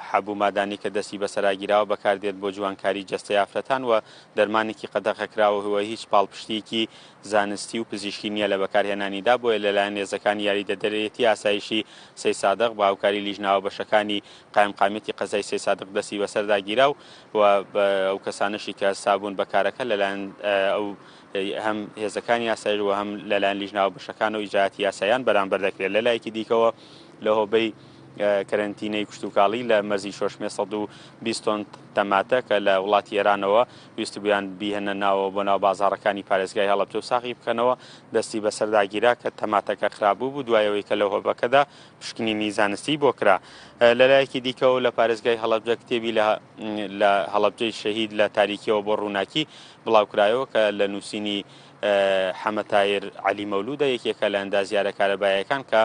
حەب و مادانەی کە دەستی بەسەرا گیراوە بەکاردێت بۆ جوانکاری جەستەی ئافرەتان و دەرمانێکی قەدەغەکراوە و هیچ پاڵپشتییەکی زانستی و پزیشکی نییە لە بەکارهێنانیدا، بۆیە لەلایەن هێزەکانی یاریدەدەرێتی ئاسایشی سەیدسادق بە هاوکاری لیژنە هاوبەشەکانی قایمقامیەتی قەزای سەیدسادق دەستی بەسەردا گیرا و ئەو کەسانەشی کە هەستابوون بە کارەکە لەلایەن ئەو هەم هێزەکانی ئاسایش و هەم لەلایەن لیژنە هاوبەشەکانەوە ئیجرائاتی یاساییان بەرامبەر دەکرێت. لە لایەکی دیکەوە لە هۆبەی کەرەنتینەی کشتوکاڵی لە مەرزی شۆشمێ 120 تۆن تەماتە کە لە وڵاتی ئێرانەوە ویستبوویان بیهێننە ناوەوە بۆ ناو بازاڕەکانی پارێزگای هەڵەبجە و ساغی بکەنەوە دەستی بەسەردا گیرا کە تەماتەکە خراپ بوو دوای ئەوەی کە لە هۆبەکەدا پشکنینی زانستی بۆ کرا. لەلایەکی دیکەوە لە پارێزگای هەڵەبجە کتێبی لە هەڵەبجەی شەهید لە تاریکیەوە بۆ ڕووناکی بڵاوکرایەوە کە لە نووسینی حەمە تایر عەلی مەولوودە یەکێکە لە ئەندازیارە کارەبایەکان کە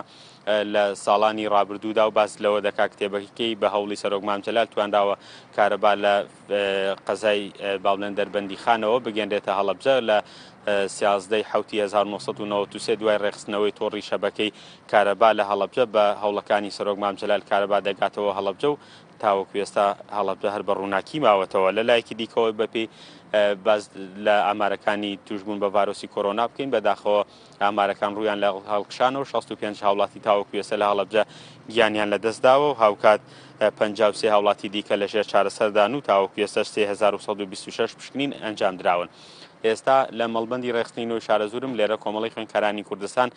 لە ساڵانی ڕابردوودا و باس لەوە دەکات کتێبەکەی بە هەوڵی سەرۆک مام جەلال توانراوە کارەبا لە قەزای باڵێن دەربەندیخانەوە بگەنرێتە هەڵەبجە لە سیازدەی حوتی 1993 دوای ڕێکخستنەوەی تۆڕی شەبەکەی کارەبا لە هەڵەبجە بە هەوڵەکانی سەرۆک مام جەلال کارەبا دەگاتەوە هەڵەبجە و تاوەکو ئێستا هەڵەبجە هەر بە ڕووناکی ماوەتەوە. لە لایەکی دیکەوە بەپێی باس لە ئامارەکانی تووشبوون بە ڤایرۆسی کۆرۆنا بکەین، بەداخەوە ئامارەکان ڕوویان لە هەڵکشانە و 65 هاوڵاتی تاوەکو ئێستا لە هەڵەبجە گیانیان لەدەستداوە و هاوکات 53 هاوڵاتی دیکە لەژێر چارەسەردان و تاوەکو ئێستاش 3126 پشکنین ئەنجامدراون. ئێستا لە مەڵبەندی ڕێکخستنی نوێی شارەزوورم لێرە کۆمەڵەی خوێندکارانی کوردستان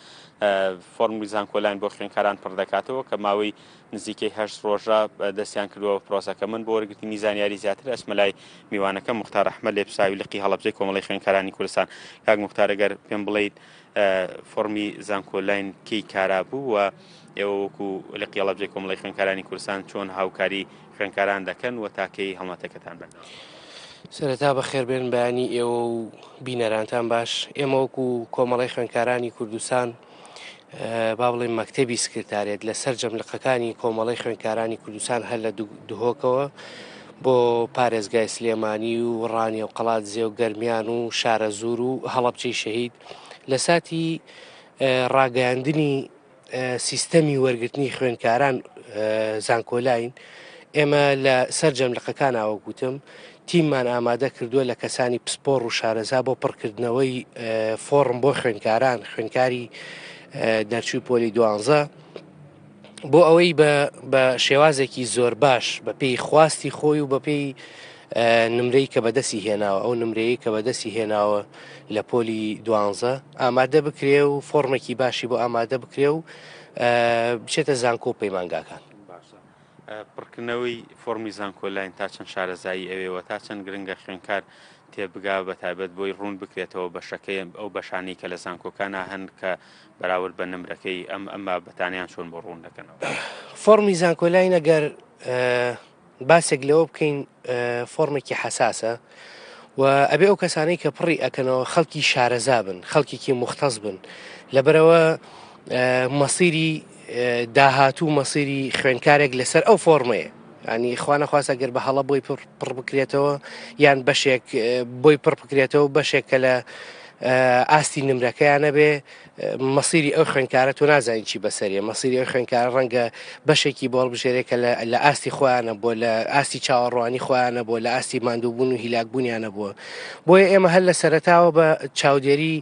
فۆرمی زانکۆلاین بۆ خوێندکاران پڕدەکاتەوە کە ماوەی نزیکەی هەشت ڕۆژە دەستیان کردووە بە پرۆسەکە. من بۆ وەرگرتنی زانیاری زیاتر ئەچمە لای میوانەکەم موختار ئەحمەد لێپرسراوی لقی هەڵەبجەی کۆمەڵەی خوێندکارانی کوردستان. کاک موختار ئەگەر پێم بڵێیت فۆڕمی زانکۆلاین کەی کارا بوو و ئێوە وەکو لقی هەڵەبجەی کۆمەڵەی خوێندکارانی کوردستان چۆن هاوکاری خوێندکاران دەکەن و تا کەی هەڵمەتەکەتان بەردەوام؟ سەرەتا بەخێربێن بەیانی ئێوە و بینەرانتان باش. ئێمە وەکو کۆمەڵەی خوێندکارانی کوردستان با بڵێین مەکتەبی سکرتاریەت لە سەرجەم لقەکانی کۆمەڵەی خوێندکارانی کوردستان هەر لە دهۆکەوە بۆ پارێزگای سلێمانی و ڕانیە و قەڵادزێ و گەرمیان و شارەزوور و هەڵەبجەی شەهید لە ساتی ڕاگەیاندنی سیستەمی وەرگرتنی خوێندکاران زانکۆلاین ئێمە لە سەرجەم لقەکان ئاوەک وتم تیممان ئامادە کردووە لە کەسانی پسپۆڕ و شارەزا بۆ پڕکردنەوەی فۆڕم بۆ خوێندکاران خوێندکاری دەرچووی پۆلی دوانزە بۆ ئەوەی بە شێوازێکی زۆر باش بە پێی خواستی خۆی و بە پێی نمرەی کە بەدەستی هێناوە ئەو نمرەیە کە بەدەستی هێناوە لە پۆلی دوانزە ئامادە بکرێ و فۆرمێکی باشی بۆ ئامادە بکرێ و بچێتە زانکۆ و پەیمانگاکان. باشە پڕکردنەوەی فۆڕمی زانکۆلاین تا چەند شارەزایی ئەوێ و تا چەند گرنگە خوێندکار تێبگا بە تایبەت بۆی ڕوون بکرێتەوە بەشەکەی ئەو بەشانەی کە لە زانکۆکانا هەن کە بەراورد بە نمرەکەی ئەم ئەم بابەتانەیان چۆن بۆ ڕوون دەکەنەوە؟ فۆڕمی زانکۆلاین ئەگەر باسێک لەوە بکەین فۆرمێکی حەساسە و ئەبێ ئەو کەسانەی کە پڕی ئەکەنەوە خەڵکی شارەزا بن خەڵکێکی مختص بن لەبەرەوە مەسیری داهاتوو مەسیری خوێنکارێک لەسەر ئەو فۆرمەیە ینی خوانەخواستە گەر بە هەڵە بۆی پڕ بکرێتەوە یان بەشێک بۆی پڕ بکرێتەوە بەشێک کە لە ئاستی نمرەکەیانە بێ مەسیری ئەو خوێندکارە تۆ نازانی چی بەسەریە مەسیری ئەو خوێندکارە ڕەنگە بەشێکی بۆ هەڵبژێرێ کە لە ئاستی خۆیانە بۆ لە ئاستی چاوەڕوانی خۆیانە بۆ لە ئاستی ماندووبوون و هیلاکبوونیانە بووە بۆیە ئێمە هەر لە سەرەتاوە بە چاودێری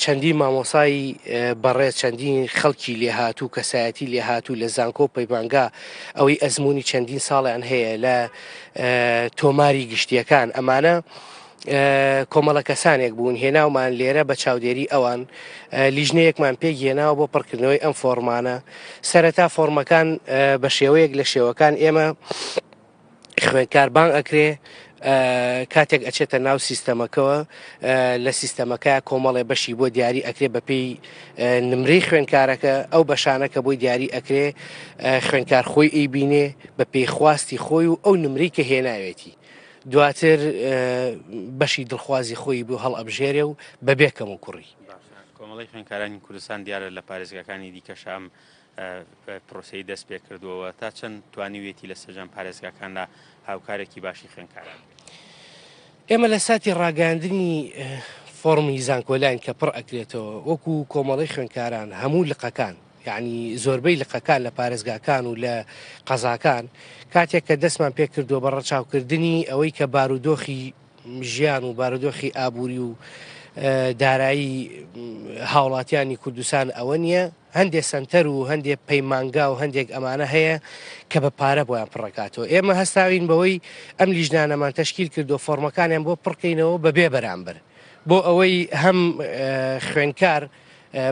چەندین مامۆسای بەڕێز چەندین خەڵکی لێهاتوو کەسایەتی لێهاتوو لە زانکۆ و پەیمانگا ئەوەی ئەزمموی چەندین ساڵیان هەیە لە تۆماری گشتیەکان ئەمانە کۆمەڵە کەسانێک بوون هێناومان لێرە بە چاودێری ئەوان لیژنەیەکمان پێک هێناوە بۆ پڕکردنەوەی ئەم فۆڕمانە سەرەتا فۆڕمەکان بە شێوەیەک لە شێوەکان ئێمە خوێندکار بانگ ئەکرێ کاتێک ئەچێتە ناو سیستەمەکەوە لە سیستەمەکە کۆمەڵێ بەشی بۆ دیاری ئەکرێ بەپێی نمرەی خوێندکارەکە ئەو بەشانە کە بۆی دیاری ئەکرێ خوێندکار خۆی ئەیبینێ بە پێی خواستی خۆی و ئەو نمرەی کە هێناوێتی دواتر بەشی دڵخوازی خۆی بۆ هەڵئەبژێرێ و بەبێ کەموکوڕی. باشە کۆمەڵەی خوێندکارانی کوردستان دیارە لە پارێزگاکانی دیکەش ئەم پرۆسەی دەست پێ کردووە تا چەند توانیویەتی لە سەرجەم پارێزگاکاندا هاوکارێکی باشی خوێندکاران بێت؟ ئێمە لە ساتی ڕاگەیاندنی فۆڕمی زانکۆلاین کە پڕ ئەکرێتەوە وەکو کۆمەڵەی خوێندکاران هەموو لقەکان یەعنی زۆربەی لقەکان لە پارێزگاکان و لە قەزاکان کاتێک کە دەستمان پێکردووە بە ڕەچاوکردنی ئەوەی کە بارودۆخی ژیان و بارودۆخی ئابووری و دارایی هاوڵاتیانی کوردستان ئەوە نییە هەندێک سەنتەر و هەندێک پەیمانگا و هەندێک ئەمانە هەیە کە بە پارە بۆیان پڕەکاتەوە ئێمە هەستاوین بەوەی ئەم لیژنانەمان تەشکیل کردو فۆرمەکانیان بۆ پڕکەینەوە بەبێ بەرامبەر بۆ ئەوەی هەم خوێنکار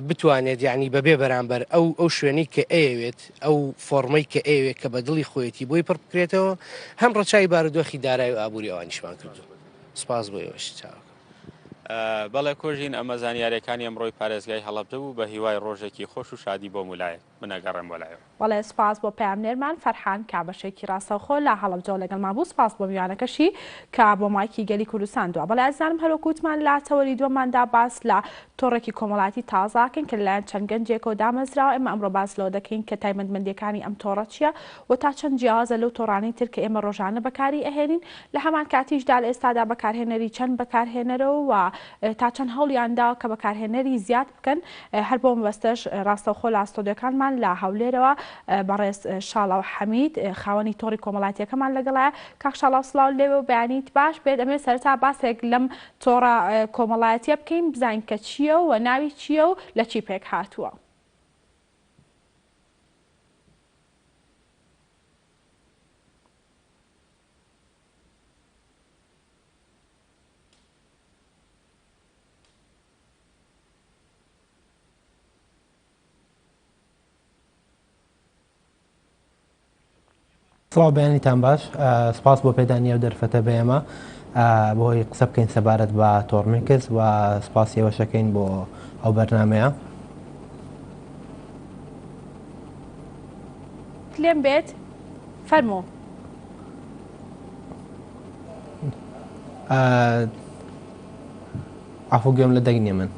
بتوانێت یانی بەبێ بەرامبەر ئەو ئەو شوێنەی کە ئەیەوێت ئەو فۆڕمەی کە ئەیەوێت کە بە دڵی خۆیەتی بۆی پڕ بکرێتەوە هەم ڕەچاوی بارودۆخی دارای و ئابووری ئەوانیشمان کردووە سپاس بۆ ئێوەش چاوەکەم. بەڵێ کۆژین ئەمە زانیارەکانی ئەمڕۆی پارێزگای هەڵەبجە بوو بە هیوای ڕۆژێکی خۆش و شادی بۆ مولایەک من ئەگەڕێم بۆ لایەوە. بەڵێ سوپاس بۆ پەیامنێرمان فەرحان کە بەشێکی ڕاستەوخۆ لە هەڵەبجەوە لەگەڵمان بوو سوپاس بۆ میوانەکەشی کە بۆ مایکی گەلی کوردستان دوا. بەڵێ ئازیزانم هەروەک وتمان لە تەوەری دووەماندا باس لە تۆڕێکی کۆمەڵایەتی تازە ئەکەین کە لەلایەن چەند گەنجێکەوە دامەزراوە ئێمە ئەمڕۆ باس لەوە دەکەین کە تایبەتمەندیەکانی ئەم تۆڕە چیە و تا چەند جیاوازە لەو تۆڕانەی تر کە ئێمە ڕۆژانە بەکاری ئەهێنین لە هەمان کاتیشدا لە ئێستادا بەکارهێنەری چەند بەکارهێنەرە و تا چەند هەوڵیان داوە کە بەکارهێنەری زیاد بکەن، هەر بۆ مەبەستەش ڕاستەوخۆ لە ستۆدیۆکانمان لە هەولێرەوە بەڕێز شاڵاو حەمید خاوەنی تۆڕی کۆمەڵاتیەکەمان لەگەڵایە. کاک شاڵاو سڵاو لێوێ و بەیانیت باش بێت. ئەمەوێت سەرەتا باسێک لەم تۆڕە کۆمەڵایەتیە بکەین بزانین کە چییە و ناوی چییە و لە چی پێکهاتووە. سڵاو بەیانیتان باش سپاس بۆ پێدانی ئەو دەرفەتە بە ئێمە بۆی قسە بکەین سەبارەت بە تۆڕمیکس و سپاسی ئێوەشەکەین بۆ ئەو بەرنمەیە. لێم بێت فەرموو. عەفو گوێم لە دەنگ نیە من.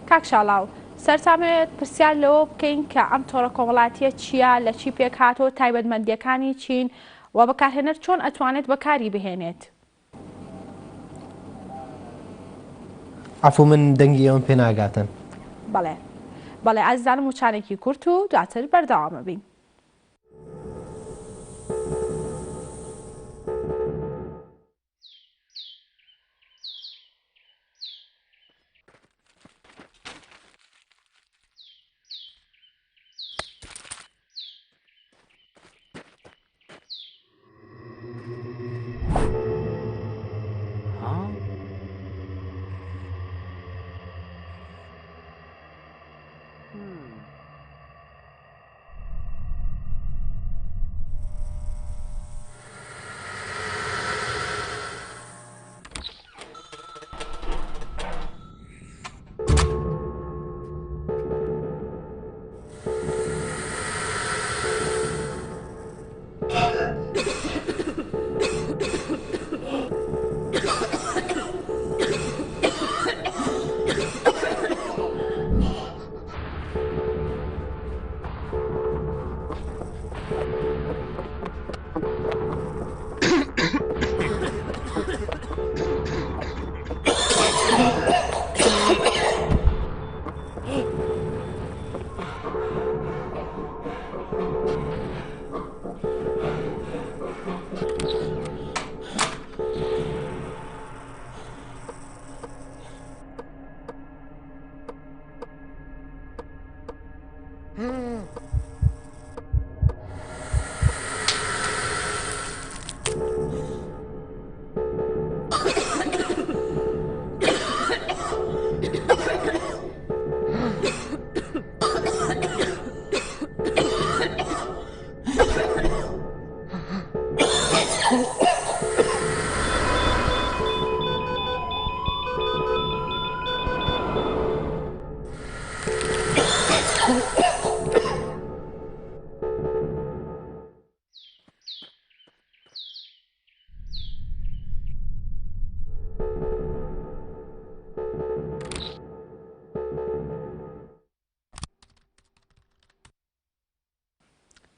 کاک شاڵاو سەرەتا ئەمەوێت پرسیار لەوە بکەین کە ئەم تۆڕە کۆمەڵاتیە چییە، لە چی پێکهاتووە، تایبەتمەندییەکانی چین و بەکارهێنەر چۆن ئەتوانێت بەکاری بهێنێت؟ عەفو من دەنگی ئێوەم پێ ناگاتن. بەڵێ بەڵێ ئازیزانم وچانێکی کورت و دواتر بەردەوام ئەبین.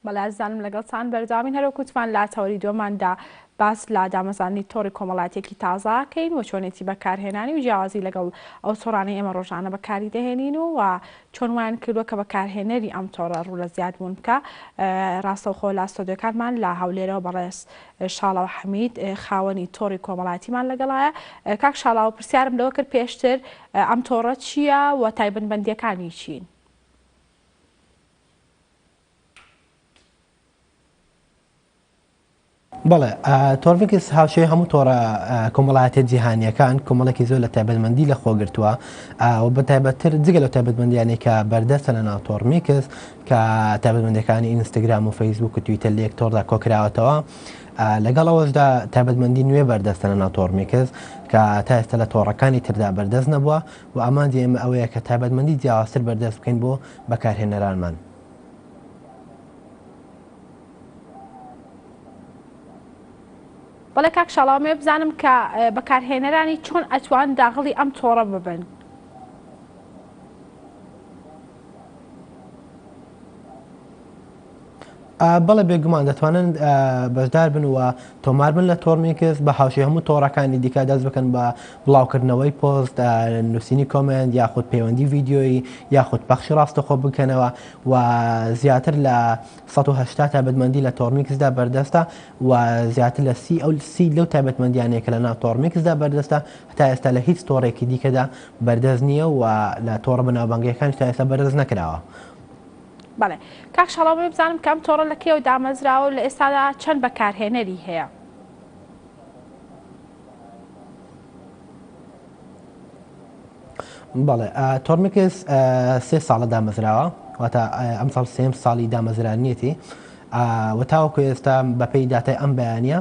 بەڵێ ئازیزانم لەگەڵتان بەردەوامین هەروەک وتمان لە تەوەری دووەماندا باس لە دامەزراندنی تۆڕی کۆمەڵایەتیەکی تازە ئەکەین و چۆنێتی بەکارهێنانی و جیاوازی لەگەڵ ئەو تۆڕانەی ئێمە ڕۆژانە بەکاری دەهێنین و و چۆن وایان کردووە کە بەکارهێنەری ئەم تۆڕە ڕوو لە زیادبوون بکا ڕاستەوخۆ لە ستۆدیۆکانمان لە هەولێرەوە بەڕێز شاڵاو حەمید خاوەنی تۆڕی کۆمەڵایەتیمان لەگەڵایە کاک شاڵاو پرسیارم لەوە کرد پێشتر ئەم تۆڕە چییە و تایبەتمەندیەکانی چین؟ بەڵێ، تۆرمیکس هاوشێوەی هەموو تۆڕە کۆمەڵایەتیە جیهانییەکان کۆمەڵێکی زۆر لە تایبەتمەندی لەخۆ گرتووە و بەتایبەتتر جگە لەو تایبەتمەندیانەی کە بەردەستە لەناو تۆرمیکس کە تایبەتمەندەکانی ئینستاگرام و فەیسبوک و تویتەر لە یەک تۆڕدا کۆکراوەتەوە لەگەڵ ئەوەشدا تایبەتمەندی نوێ بەردەستە لەناو تۆرمیکس کە تا ئێستا لە تۆڕەکانی تردا بەردەست نەبووە و ئامانجی ئێمە ئەوەیە کە تایبەتمەندی جیاوازتر بەردەست بکەین بۆ بەکارهێنەرانمان. بەڵێ کاک شاڵاو ئەمەوێ بزانم کە بەکارهێنەرانی چۆن ئەتوان داغڵی ئەم تۆڕە ببن؟ بەڵێ بێگومان دەتوانن بەشدار بن و تۆمار بن لە تۆرمیکس بە هاوشێوەی هەموو تۆڕەکانی دیکە دەست بکەن بە بڵاوکردنەوەی پۆست نووسینی comment یاخود پەیوەندی ڤیدیۆیی یاخود پەخشی ڕاستەخۆ بکەنەوە و زیاتر لە 180 تایبەتمەندی لە تۆرمیکسدا بەردەستە و زیاتر لە سی ئەو سی لەو تایبەتمەندیانەیە کە لە ناو تۆرمیکسدا بەردەستە هەتا ئێستا لە هیچ تۆڕێکی دیکەدا بەردەست نییە و لە تۆڕە بەناوبانگەکانیش تا ئێستا بەردەست نەکراوە. بەڵێ کاک شاڵاو ئەمەوێ بزانم کە ئەم تۆڕە لە کەیەوە دامەزراوە و لە ئێستادا چەند بەکارهێنەری هەیە؟ بەڵێ تۆرمیکس سێ ساڵە دامەزراوە واتە ئەمساڵ سێم ساڵی دامەزرانیەتی و تاوەکو ئێستا بەپێی داتای ئەم بەیانە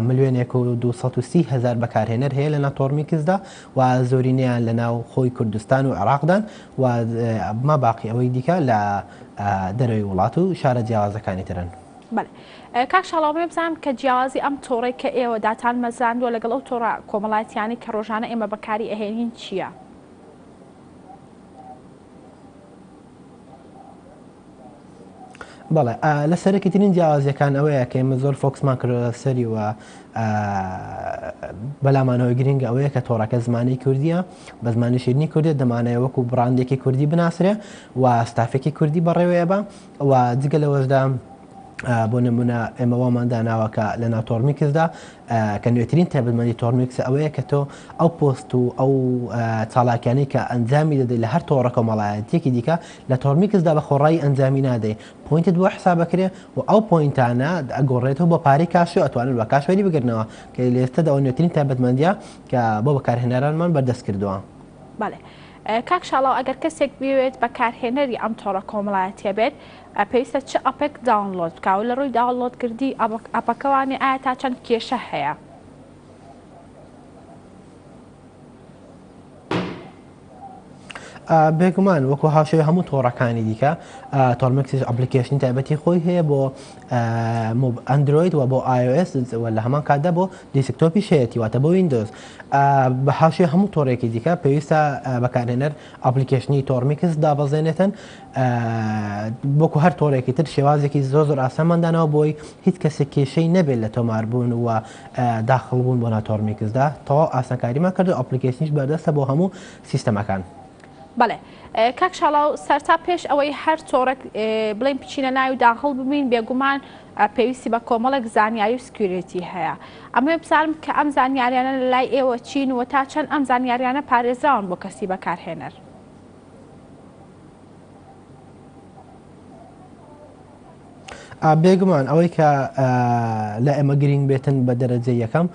ملیۆنێک و 230 هزار بەکارهێنەر هەیە لە ناو تۆرمیکسدا و زۆرینەیان لە ناو خۆی کوردستان و عێراقدان و ما باقی ئەوەی دیکە لە دەرەوەی وڵات و شارە جیاوازەکانی ترن. بەڵێ کاک شاڵاو ئەمەوێ بزانم کە جیاوازی ئەم تۆڕەی کە ئێوە داتان مەزراندووە لەگەڵ ئەو تۆڕە کۆمەڵایەتیانەی کە ڕۆژانە ئێمە بەکاری ئەهێنین چییە؟ بەڵێ لە سەرەکیترین جیاوازیەکان ئەوەیە کە ئێمە زۆر focus مان کردوە سەری و بەلامانەوە گرنگ ئەوەیە کە تۆڕەکە زمانی کوردیە بە زمانی شیرنی کوردی دەمانەوە وەکو بڕاندێکی کوردی بناسرێ و ستافێکی کوردی بەڕێوەیە بە و جگە لەوەشدا بۆ نمونە ئێمە وامان داناوە کە لە ناو تۆرمیکسدا کە نوێترین تایبەتمەندی تۆرمیکس ئەوەیە کە تۆ ئەو پۆست و ئەو چالاکیانەی کە ئەنجامی دەدەیت لە هەر تۆڕە کۆمەڵایەتیەکی دیکە لە تۆرمیکسدا بە خۆڕایی ئەنجامی نادەی point ت بۆ حساب ئەکرێ و ئەو point انە ئەگۆڕێتەوە بۆ پارەی کاش و ئەتوانن بە کاش وەری بگرنەوە کە لە ئێستادا ئەوە نوێترین تایبەتمەندیە کە بۆ بەکارهێنەرانمان بەردەست کردووە. بەڵێ کاک شاڵاو ئەگەر کەسێک بیەوێت بەکارهێنەری ئەم تۆڕە کۆمەڵایەتیە بێت پێویستە چ app ێک download بکا و لە ڕووی download کردی app ەکەوانێ ئایا تا چەند کێشە هەیە؟ بێگومان وەکو هاوشێوەی هەموو تۆڕەکانی دیکە تۆرمکسیش application ی تایبەتی خۆی هەیە بۆ ئەندرۆید و بۆ iOS و لە هەمان کاتدا بۆ desktop یش هەیەتی واتە بۆ ویندۆز بە هاوشێوەی هەموو تۆڕێکی دیکە پێویستە بەکارهێنەر application ی تۆرمیکس دابەزێنێتن وەکو هەر تۆڕێکی تر شێوازێکی زۆر زۆر ئاسانمان داناوە بۆی هیچ کەسێک کێشەی نەبێت لە تۆماربوون و داخڵبوون بۆ ناو تۆرمیکسدا تەواو ئاسانکاریمان کردو application یش بەردەستە بۆ هەموو سیستەمەکان. بەڵێ کاک شاڵاو سەرتا پێش ئەوەی هەر تۆڕێک بڵێین بچینە ناوی داخڵ ببین بێگومان پێویستی بە کۆمەڵێک زانیاری و security هەیە ئەمەوێ بزانم کە ئەم زانیاریانە لە لای ئێوە چین و تا چەند ئەم زانیاریانە پارێزراون بۆ کەسی بەکارهێنەر؟ بێگومان ئەوەی کە لە ئێمە گرنگ بێتن بە دەرەجە یەکەم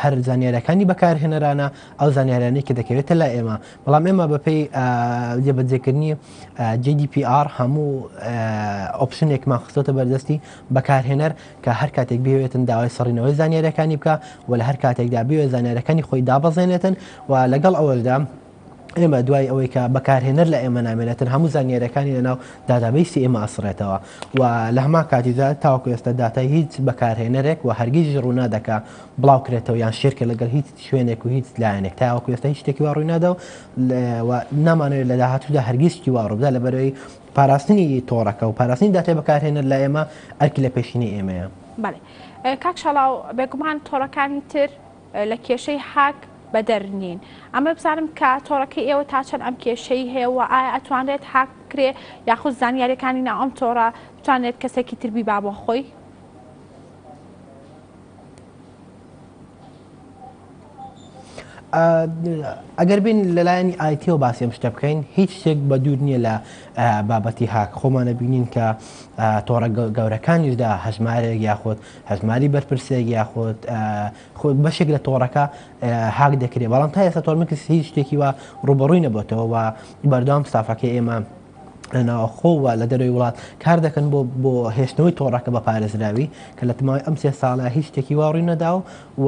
هەر زانیارەکانی بەکارهێنەرانە ئەو زانیارانەی کە دەکەوێتە لای ئێمە بەڵام ئێمە بەپێی جێبەجێکردنی GDPR هەموو option ێکمان خستۆتە بەردەستی بەکارهێنەر کە هەر کاتێک بێوێتن داوای سڕینەوەی زانیارەکانی بکە و لە هەر کاتێکدا بێ زانیارەکانی خۆی دابەزێنێتن و لەگەڵ ئەوەشدا. ئێمە دوای ئەوەی کە بەکارهێنەر لە ئێمە نامێنێتن هەموو زانیاریەکانی لەناو database ی ئێمە ئەسڕێتەوە و لە هەمان کاتیدا تاوەکو ئێستا داتای هیچ بەکارهێنەرێک و هەرگیزیش ڕوونادا کە بڵاوکرێتەوە یان share کە لەگەڵ هیچ شوێنێک و هیچ لایەنێک تاوەکو ئێستا هیچ شتێکی وا ڕووی نادا و نامانەوێت لە داهاتوودا هەرگیز شتی وا ڕووبدا لەبەرئەوەی پاراستنی تۆڕەکە و پاراستنی داتای بەکارهێنەر لای ئێمە ئەرکی لە پێشینەی ئێمەیە. بەڵێ کاک شاڵاو بێگومان تۆڕەکانی تر لە کێشەی هاک بەدەر نین. ئەمە بزانم کە تۆڕەکەی ئێوە تا چەند ئەم کێشەی هەیە و ئایا ئەتوانرێت هاک بکرێ یاخود زانیاریەکانی ناو ئەم تۆڕە بتوانرێت کەسێکی تر بیبا بۆ خۆی؟ ئەگەر بین لەلایەنی IT یەوە باسی ئەم شتە بکەین هیچ شتێک بە دوور نییە لە بابەتی هاک خۆمانە بینین کە تۆڕە گەورەکانیشدا هەژمارێک یاخود هەژماری بەرپرسێک یاخود بەشێک لە تۆڕەکە هاک دەکرێت بەڵام تا ئێستا تۆرمکس هیچ شتێکی وا ڕوبەڕووی نەبێتەوە و بەردەوام ستافەکەی ئێمە لە ناوخۆ و لە دەرەوەی وڵات کار دەکەن بۆ بۆ هێشتنەوەی تۆڕەکە بە پارێزراوی کە لە تەماوی ئەم سێ ساڵە هیچ شتێکی وا ڕووی نەدا و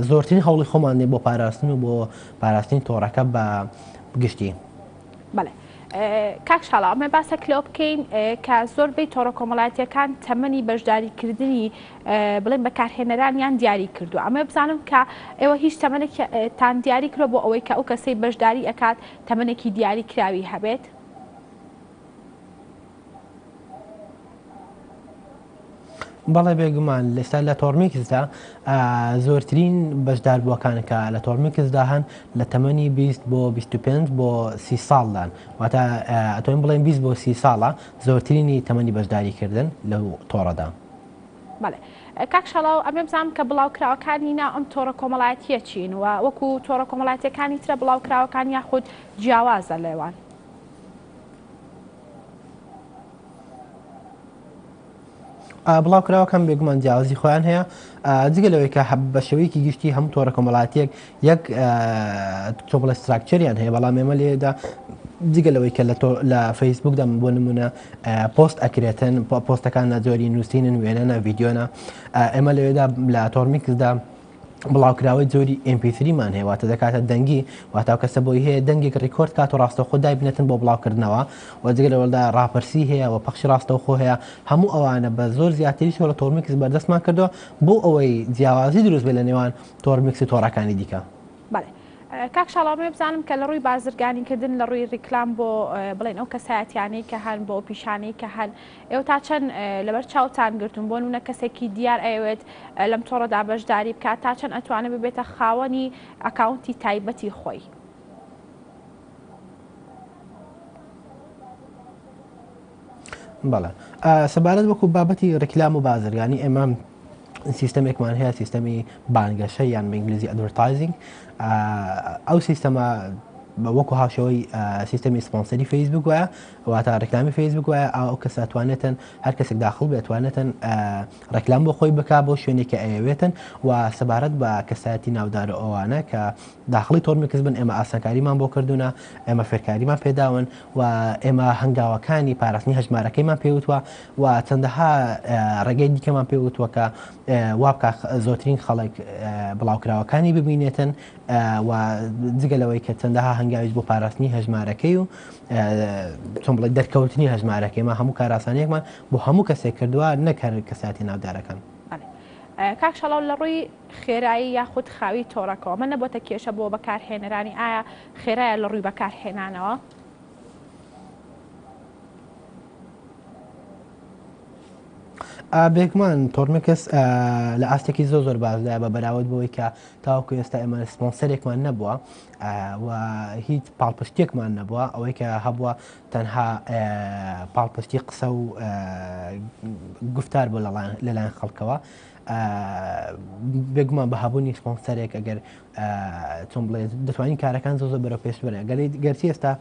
زۆرترین هەوڵی خۆمان دێ بۆ پاراستن و بۆ پاراستنی تۆڕەکە بە گشتی. بەڵێ کاک شاڵاو ئەمە باسەک لەوە بکەین کە زۆربەی تۆڕە کۆمەڵایەتیەکان تەمەنی بەشداریکردنی بڵێن بەکارهێنەرانیان دیاری کردو ئەمە بزانم کە ئێوە هیچ تەمەنێکتان دیاری کردوە بۆ ئەوەی کە ئەو کەسەی بەشداری ئەکات تەمەنێکی دیاری کراوی هەبێت؟ بەڵێ بێگومان لەستا لە تۆرمیکسدا زۆرترین بەشداربووەکان کە لە تۆرمیکسدا هەن لە تەمەنی 20 بۆ 25 بۆ 30 ساڵدان واتە ئەتوانین بڵێن 20 بۆ 30 ساڵە زۆرترینی تەمەنی بەشداریکردن لەو تۆڕەدا. بەڵێ کاک شاڵاو ئەمێ بزانم کە بڵاوکراوەکانی ناو ئەم تۆڕە کۆمەڵایەتیە چین و وەکو تۆڕە کۆمەڵایەتیەکانی ترە بڵاوکراوەکان یاخود جیاوازە لێوان؟ بڵاوکراوەکان بێگومان جیاوازی خۆیان هەیە جگە لەوەی کە بە شێوەیەکی گشتی هەموو تۆڕە کۆمەڵاتیەک یەک تۆ بڵێ structure یان هەیە بەڵام ئێمە لێدا جگە لەوەی کە لە فەیسبوکدا بۆ نمونە پۆست ئەکرێتن پۆستەکان لە جۆری نووسینن وێنەنە ڤیدیۆنە ئێمە لەوێدا لە تۆرمیکسدا بڵاوکراوەی جۆری MP3 مان هەیە واتە دەکاتە دەنگی واتە ئەو کەسە بۆی هەیە دەنگێک record کات و ڕاستەوخۆ دایبنێتن بۆ بڵاوکردنەوە و جگە لەوەدا ڕاپرسی هەیە و پەخشی ڕاستەوخۆ هەیە هەموو ئەوانە بە زۆر زیاتریشەوە لە تۆرمیکس بەردەستمان کردووە بۆ ئەوەی جیاوازی دروست بێت لە نێوان تۆرمیکس و تۆڕەکانی دیکە. بەڵێ کاک شاڵاو ئەمەوێ بزانم کە لە ڕووی بازرگانی کردن لە ڕووی ڕیکلام بۆ بڵێن ئەو کەسایەتیانەی کە هەن بۆ ئەو پیشانەی کە هەن ئێوە تا چەند لەبەر چاوتان گرتوون بۆ نمونە کەسێکی دیار ئەیەوێت لەم تۆڕەدا بەشداری بکات تا چەند ئەتوانێت ببێتە خاوەنی ئەکاونتی تایبەتی خۆی؟ بەڵێ سەبارەت وەکو بابەتی ڕیکلام و بازرگانی ئێمە سیستەمێکمان هەیە سیستەمی بانگەشە یان بە ئینگلیزی advertising ئەو سیستەمە وەکو هاوشێوەی سیستەمی سپۆنسەری فەیسبوک وایە واتە ڕێکلامی فەیسبوک وایە ئەو کەسە توانێتن هەر کەسێک داخڵ بێت توانێتن ڕێکلام بۆ خۆی بک بۆ شوێنێک کە ئەیەوێتن و سەبارەت بە کەسایەتی ناودار و ئەوانە کە داخڵی تۆرمیکس بن ئێمە ئاسانکاریمان بۆ کردوونە ئێمە فێرکاریمان پێداون و ئێمە هەنگاوەکانی پاراستنی هەژمارەکەیمان پێوتوە و چەندەها ڕێگەی دیکەمان پێوتوە کە وابکە زۆرترین خەڵک بڵاوکراوەکانی ببینێتن و جگە لەوەی کە چەندەها هەنگاویش بۆ پاراستنی هەژمارەکەی و چۆن بڵێ دەرکەوتنی هەژمارەکەی ما هەموو کاراسانیەکمان بۆ هەموو کەسێک کردووە نەک هەر کەساتی ناودارەکان. کاک شاڵاو لە ڕووی خێرایی یاخود خاوی تۆڕەکەوە ئەمە نەبۆتە کێشە بۆ بەکارهێنەرانی ئایا خێرایە لە ڕووی بەکارهێنانەوە؟ بێگومان تۆرمکس لە ئاستێکی زۆر زۆر باشدایە بە بەراورد بەوەی کە تاوەکو ئێستا ئێمە سپۆنسەرێکمان نەبووە و هیچ پاڵپشتێکمان نەبووە ئەوەی کە هەبووە تەنها پاڵپشتی قسە و گفتار بۆ لەلایەن خەڵکەوە بێگومان بە هەبوونی سپۆنسەرێک ئەگەر چۆن بڵێ دەتوانین کارەکان زۆ زۆر بەرەو پێش بەرن گەر گەرچی ئێستا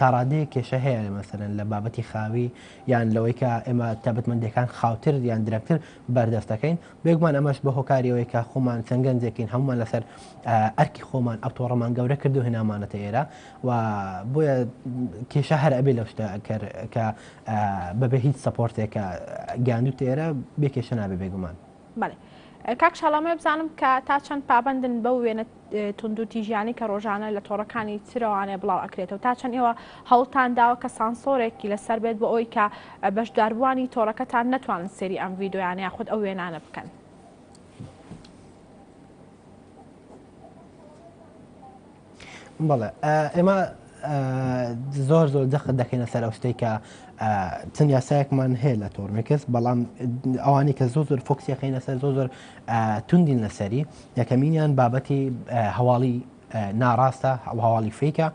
تاڕادەیەک کێشە هەیە مەسەرەن لە بابەتی خاوی یان لەوەی کە ئێمە تابەتمەندەکان خاوتر یان درەنگتر بەردەستەکەین بێگومان ئەمەش بە هۆکاری ئەوەی کە خۆمان چەند گەنجێکین هەمومان لەسەر ئەرکی خۆمان ئەو تۆڕەمان گەورە کرد و هێنامانەتە ئێرە و بۆیە کێشە هەر ئەبێ لەو شتە کە بەبێ هیچ سەپۆرتێکە گەیاندوتە ئێرە بێ کێشە نابێ بێگومان. بەڵێ. کاک شاڵاو مەوێ بزانم کە تا چەند پابەندن بەو وێنە توندوتیژیانەی کە ڕۆژانە لە تۆڕەکانی ترەوانێ بڵاو ئەکرێتەوە تا چەند ئێوە هەوڵتان داوە کە سانسۆرێکی لەسەر بێت بۆ ئەوەی کە بەشداربووانی تۆڕەکەتان نەتوانن سێری ئەم ڤیدۆیانە یاخود ئەو وێنانە بکەن؟ بەڵێ ئێمە زۆر زۆر جەخت دەکەینە سەر ئەو شتێک کە چەند یاسایەکمان هەیە لە تۆرمێکس بەڵام ئەوانەی کە زۆر زۆر focus یەکەینە سەر زۆر زۆر توندین لەسەری یەکەمینیان بابەتی هەواڵی ناڕاستە هەواڵی fake ە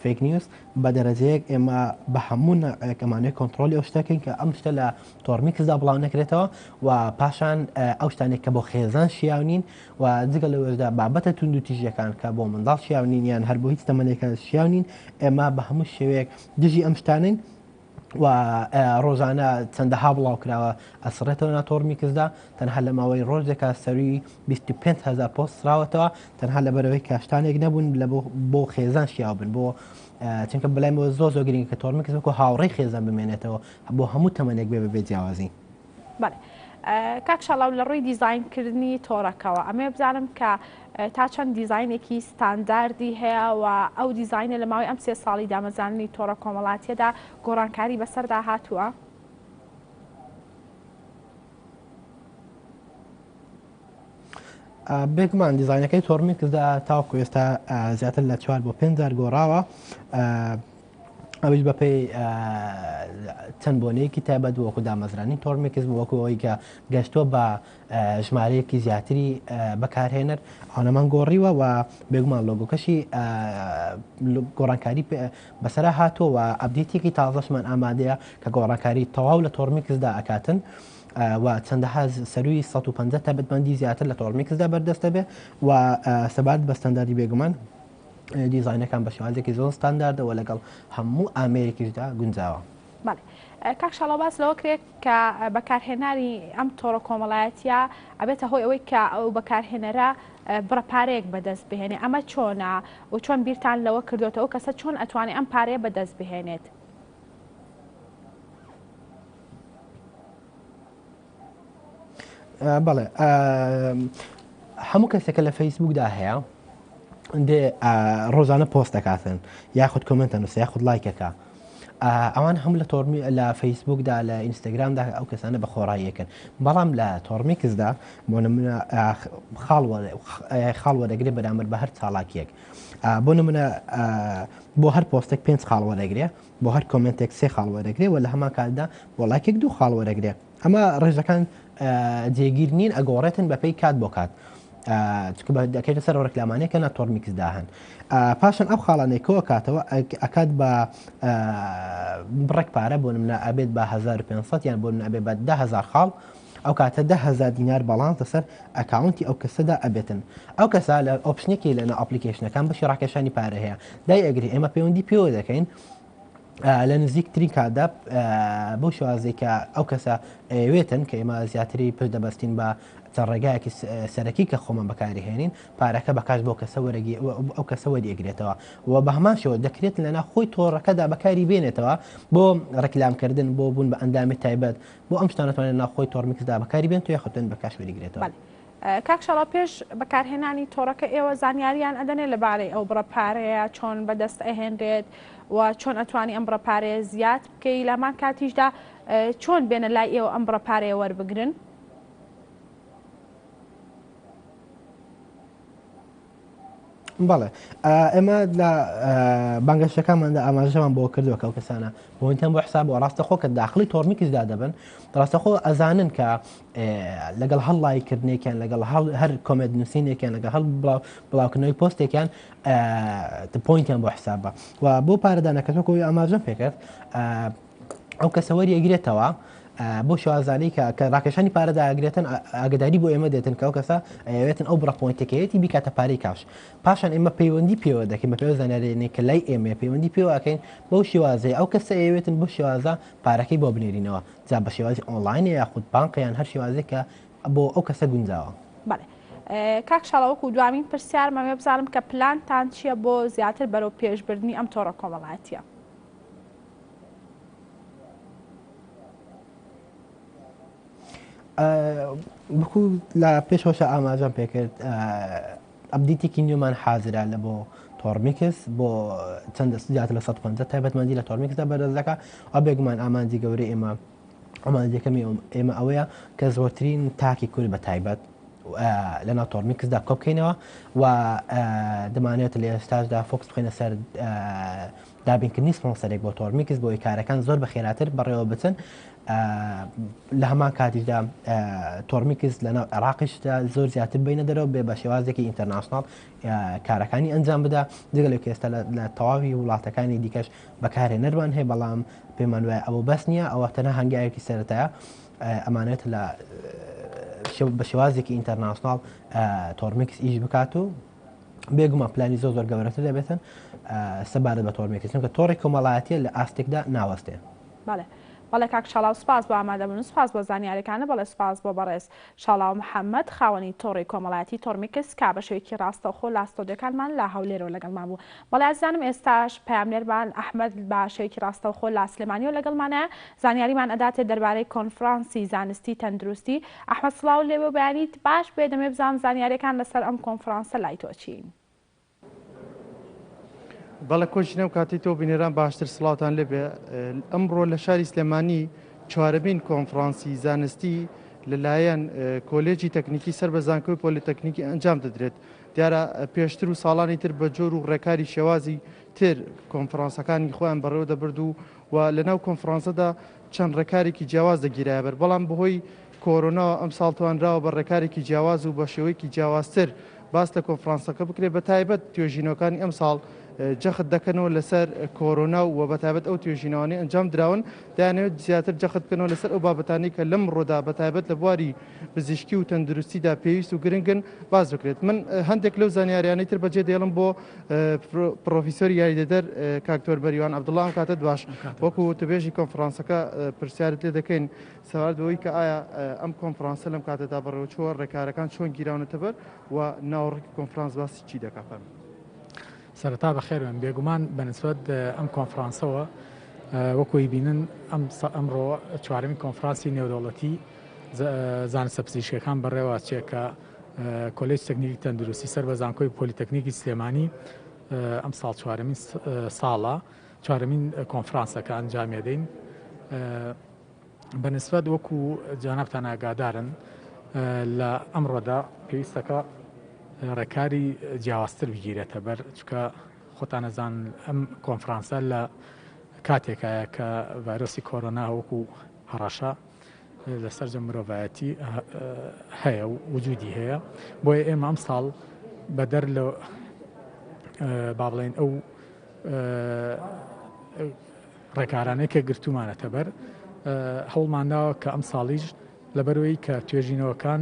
fake news بە دەرەجەیەک ئێمە بە هەموو ئەمانەیە کۆنتترۆلی ئەو شتەکەین کە ئەم شتە لە تۆرمیکسدا بڵاو نەکرێتەوە و پاشان ئەو شتانێک کە بۆ خێزان شیاونین و جگە لەوەشدا بابەتە توندوتیژیەکان کە بۆ منداڵ شیاو نین یان هەر بۆ هیچ تەمەنێکە شیاو نین، ئێمە بە هەموو شێوەیەک دژی ئەم شتانەین و ڕۆژانە چەندەها بڵاوکراوە ئەسڕێتەوە نا تۆرمیکسدا تەنها لە ماوەی ڕۆژێکا سەروی 25 هزار پۆست سراوەتەوە تەنها لەبەرەوەی کە شتانێک نەبوون لە بۆ خێزان شیاو بن بۆ چونکە بەلایمەوە زۆر زۆر گرنگە کە تۆرمیکس وەکو هاوڕێی خێزان بمێنێتەوە بۆ هەموو تەمەنێک بێ بەبێ جیاوازی. بەڵێ کاک شاڵاو لە ڕووی دیزاین کردنی تۆڕەکەوە ئەمەوێ بزانم کە تا چەند دیزاینێکی ستانداردی هەیە و ئەو دیزاینە لە ماوەی ئەم سێ ساڵی دامەزراندنی تۆڕە کۆمەڵاتیەدا گۆڕانکاری بەسەردا هاتووە؟ بێگومان دیزاینەکەی تۆرمیکسدا تاوەکو ئێستا زیاتر لە چوار بۆ پێنج جار گۆڕاوە ئەویش بەپێی چەند بۆنەیەکی تایبەت وەکو دامەزرانی تۆرمیکس وەکو ئەوەی کە گەشتووە بە ژمارەیەکی زیاتری بەکارهێنەر ئەوانەمان گۆڕیوە و بێگومان لۆگۆکەشی گۆڕانکاری بەسەرا هاتووە و update ێکی تازەشمان ئامادەیە کە گۆڕانکاری تەواو لە تۆرمیکسدا ئەکاتن. و چەندەها سەروی 150 تایبەتمەندی زیاتر لە تۆرمیکسدا بەردەستە بێ و سەبارەت بە ستانداردی بێگومان دیزاینەکان بە شێوازێکی زۆر ستانداردەوە لەگەڵ هەموو ئامێرێکیشدا گونجاوە. بەڵێ کاک شاڵاو باس لەوە کرێت کە بەکارهێنانی ئەم تۆڕە کۆمەڵایەتیە ئەبێتە هۆی ئەوەی کە ئەو بەکارهێنەرە بڕە پارەیەک بەدەست بهێنێ ئەمە چۆنە و چۆن بیرتان لەوە کردۆتەوە ئەو کەسە چۆن ئەتوانێ ئەم پارەیە بەدەست بهێنێت؟ بەڵێ هەموو کەسێکە لە فەیسبوکدا هەیە دێ ڕۆژانە پۆست دەکاتن یاخود comment ە نووسە یاخود لایکەکە ئەوان هەم لە تۆرمی لە فەیسبوکدا لە ئینستاگرامدا ئەو کەسانە بە خۆڕاییەکەن بەڵام لە تۆرمیکسدا بۆ نمونە خاڵ وەرەگرێ بەرامبەر بە هەر چاڵاکیەک بۆ نمونە بۆ هەر پۆستێک پێنج خاڵ وەرەگرێ بۆ هەر comment ێک سێ خاڵ وەرەگرێ و لە هەمان کاتدا بۆ لایکێک دوو خاڵ وەرەگرێ ئەمە ڕێژەکان جێگیر نین ئەگۆڕێتن بەپێی کات بۆ کات چونکە دەکەێتە سەر ڕێکلامانەیە کە ناتۆرمیکسدا هەن پاشان ئەو خاڵانەی کۆ کاتەوە ئەکات بە بڕێک پارە بۆ منە ئەبێت بە 1500 یان بۆ منە ئەبێت بە 10000 خاڵ ئەو کاتە 10000 دینار باڵانس لەسەر account ی ئەو کەسەدا ئەبێتن ئەو کەسە لە option ێکی لە application ەکان بەشی ڕاکێشانی پارە هەیە دای ئەگری ئێمە پەیوەندی پێوە دەکەین لە نزیکترین کاتدا بەو شێوازەی کە ئەو کەسە ئەیەوێتن کە ئێمە زیاتری پشت دەبەستین بە چەند ڕێگایەکی سەرەکی کە خۆمان بەکاری هێنین پارەکە بە کاش بۆ کەسە وەرەگی ئەو کەسە وەریەگرێتەوە و بە هەمان شێوە دەکرێت لەنا خۆی تۆڕەکەدا بەکاری بێنێتەوە بۆ ڕێکلامکردن بۆ بوون بە ئەندامی تایبەت بۆ ئەم شتانە توانێت ناوخۆی تۆرمیکسدا بەکاری بێنێت و یاخود بە کاش وەریگرێتەوە. کاک شاڵاو پێش بەکارهێنانی تۆڕەکە ئێوە زانیاریان ئەدەنێ لەبارەی ئەو بڕە پارەیە چۆن بەدەست ئەهێنرێت و چۆن ئەتوانی ئەم بڕە پارەیە زیاد بکەی لەمان کاتیشدا چۆن بێنە لای ئێوە ئەم بڕە پارەیە وەربگرن؟ بەڵێ ئێمە لە بانگەشەکانماندا ئاماژەمان بۆ کردووە کە ئەو کەسانە point یان بۆ حساب و ڕاستەخۆ کە داخلی تۆرمیکسدا دەبن ڕاستەخۆ ئەزانن کە لەگەڵ هەر لایکردنێکیان لەگەڵ هەر comment نووسینێکیان لەگەڵ هەر بڵاوکردنەوەی پۆستێکیان point یان بۆ حسابە و بۆ پارەدانەکە تۆکۆی ئاماژەم پێکرد ئەو کەسە وەریەگرێتەوە بۆ شێوازانەی کە کە ڕاکێشانی پارە داگرێتن ئاگداری بۆ ئێمە دێتن کە ئەو کەسە ئەیەوێتن ئەو بڕە point ەکەیەتی بیکاتە پارەی کاش پاشان ئێمە پەیوەندی پێوە دەکەین بە پێوە زانیاریانەی کە لای ئێمە پەیوەندی پێوە ئەکەین بەو شێوازەی ئەو کەسە ئەیەوێتن بۆ شێوازە پارەکەی بۆ بنێرینەوە جا بە شێوازی ئۆنلاین یاخود بانق یان هەر شێوازێک کە بۆ ئەو کەسە گونجاوە. بەڵێ کاک شاڵاو وەکو دوامین پرسیارم ئەمەوێ بزانم کە پلانتان چییە بۆ زیاتر بەرەو پێشبردنی ئەم تۆڕە کۆمەڵایەتییە؟ وەکو لە پێشەوەشا ئاماژەم پێکرد update ێکی نوێمان حازرە لە بۆ تۆڕمیکس بۆ چەند زیاتر لە 150 تایبەتمەندی لە تۆڕمیکسدا بەردەست دەکا و بێگومان ئامانجی گەورەی ئێمە ئامانجی یەکەمی ئێمە ئەوەیە کە زۆرترین تاکی کورد بە تایبەت لەناو تۆڕمیکسدا کۆبکەینەوە و دەمانێت لە ئێستاشدا focus بخەینە سەر دابینکردنی سپۆنسەرێک بۆ تۆڕمیکس بۆی کارەکان زۆر بە خێراتر بەڕێوە بچن لە هەمان کاتیشدا تۆڕمیکس لەناو عێراقیشدا زۆر زیاتر بینە دەرەوە بێ بە شێوازێکی international کارەکانی ئەنجام بدا جگە لەو ئێستا لە تەواوی وڵاتەکانی دیکەش بەکارهێنەرمان هەیە بەڵام پێمان وایە ئەوە بەس نییە ئەوە تەنها هەنگاوێکی سەرەتایە ئەمانێت لە بە شێوازێکی international تۆرمیکس ئیش بکات و بێگومان پلانی زۆر زۆر گەورەتر دەبێتن سەبارەت بە تۆرمیکس چونکە تۆڕی کۆمەڵایەتیە لە ئاستێکدا ناوەستێ. بەڵێ بەڵێ کاک شاڵاو سوپاس بۆ ئامادەبوون و سوپاس بۆ زانیاریەکانت بەڵێ سوپاس بۆ بەڕێز شاڵاو محەمەد خاوەنی تۆڕی کۆمەڵایەتی تۆڕمیکس کە بە شێوەیەکی ڕاستەوخۆ لە ستۆدیۆکانمان لە هەولێرەوە لەگەڵمان بوو بەڵێ ئازیزانم ئێستاش پەیامنێرمان ئەحمەد بە شێوەیەکی ڕاستەوخۆ لە سلێمانیەوە لەگەڵمانە زانیاریمان ئەداتێ دەربارەی کۆنفرانسی زانستی تەندروستی ئەحمەد سڵاو لێبێ و بەیانیت باش بێ دەمەوێ بزانم زانیاریەکان لەسەر ئەم کۆنفرانسە لای تۆ چین؟ بەڵێ کۆچی نەم کاتی تۆ بینەران باشتر سڵاوتان لێبێ ئەمڕۆ لە شاری سلێمانی چوارەمین کۆنفرانسی زانستی لەلایەن کۆلێجی تەکنیکی سەر بە زانکۆی پۆلیتەکنیکی ئەنجام دەدرێت دیارە پێشتر و ساڵانی تر بە جۆر و ڕێکاری شێوازی تر کۆنفرانسەکانی خۆیان بەڕێوە دەبرد و و لەناو کۆنفرانسەدا چەند ڕێکارێکی جیاواز دەگیرایە بەر، بەڵام بەهۆی کۆرۆناوە ئەمساڵ توانراوە بە ڕێکارێکی جیاواز و بە شێوەیەکی جیاوازتر باس لە کۆنفرانسەکە بکرێت، بە تایبەت توێژینەوەکانی ئەمساڵ جەخت دەکەنەوە لەسەر کۆرۆنا و بە تایبەت ئەو توێژینەوانەی ئەنجام دراون دەیانەوێت زیاتر جەخت بکەنەوە لەسەر ئەو بابەتانەی کە لەمڕۆدا بە تایبەت لە بواری پزیشکی و تەندروستیدا پێویست و گرنگن باس بکرێت. من هەندێک لەو زانیاریانەی تر بەجێ دێڵم بۆ پڕۆفیسۆری یاریدەدەر کاک دکتۆر بەریوان عەبدوڵڵا ئەم کاتەت باش وەکو وتوبێژی کۆنفرانسەکە پرسیارت لێ دەکەین سەبارەت بەوەی کە ئایا ئەم کۆنفرانسە لەم کاتەدا بەڕێوەچووە ڕێکارەکان چۆن گیراونەتە بەر و ناوەڕۆکی کۆنفرانس باسی چی دەکات فەرموو. سەرەتا بەخێربێن بێگومان بەنسبەت ئەم کۆنفرانسەوە وەکو ئەیبینن ئەم ئەمڕۆ چوارەمین کۆنفرانسی نێودەوڵەتی زانستە پزیشکیەکان بەڕێوە ئەچێ کە کۆلێج تەکنیکی تەندروستی سەر بە زانکۆی پۆلیتەکنیکی سلێمانی ئەم ساڵ چوارەمین ساڵە چوارەمین کۆنفرانسە کە ئەنجامیەدەین بەنسبەت وەکو جانابتان ئاگادارن لە ئەمڕۆدا پێویستەکە ڕێکاری جیاوازتر بگیرێتە بەر چکە خۆتان ئەزان ئەم کۆنفرانسە لە کاتێکایە کە ڤایرۆسی کۆرۆنا وەکو هەڕەشە لە سەرجەم مرۆڤایەتی هەیە و وجودی هەیە بۆیە ئێمە ئەم ساڵ بەدەر لە با بڵێن ئەو ڕێکارانەی کە گرتومانەتە بەر هەوڵمانداوە کە ئەم ساڵیش لەبەرەوەی کە توێژینەوەکان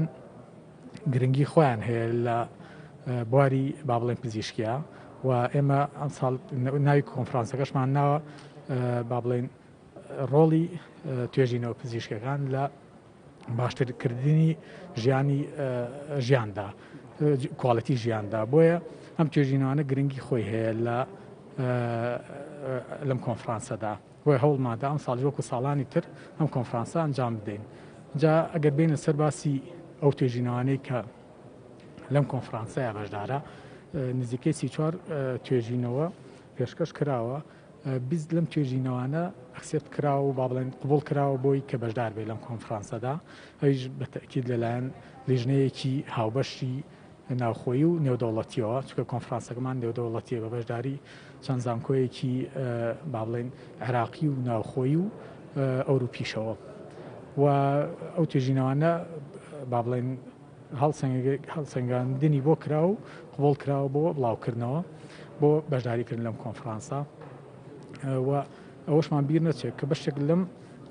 گرنگی خۆیان هەیە لە بواری با بڵێن پزیشکیا و ئێمە ئەم ساڵ ناوی کۆنفرانسەکەشمان ناوە با بڵێن ڕۆڵی توێژینەوە پزیشکەکان لە باشترکردنی ژیانی ژیاندا quality ژیاندا بۆیە ئەم توێژینەوانە گرنگی خۆی هەیە لە لەم کۆنفرانسەدا بۆیە هەوڵماندا ئەم ساڵی وەکو ساڵانی تر ئەم کۆنفرانسە ئەنجام بدەین جا ئەگەر بینە سەر باسی ئەو توێژینەوانەی کە لەم کۆنفرانسەیە بەشدارە نزیکەی 34 توێژینەوە پێشکەش کراوە 20 لەم توێژینەوانە accept کراوە و با بڵێن قبوڵ کراوە بۆی کە بەشدار بێت لەم کۆنفرانسەدا ئەویش بە تەئکید لەلایەن لیژنەیەکی هاوبەشی ناوخۆیی و نێودەوڵەتیەوە چونکە کۆنفرانسەکەمان نێودەوڵەتیە بە بەشداری چەند زانکۆیەکی با بڵێن عێراقی و ناوخۆیی و ئەوروپیشەوە و ئەو توێژینەوانە با بڵێن هەڵسەنگاندنی بۆ کرا و قبوڵ کراوە بۆ بڵاوکردنەوە بۆ بەشداریکردن لەم کۆنفرانسە و ئەوەشمان بیر نەچێت کە بەشێک لەم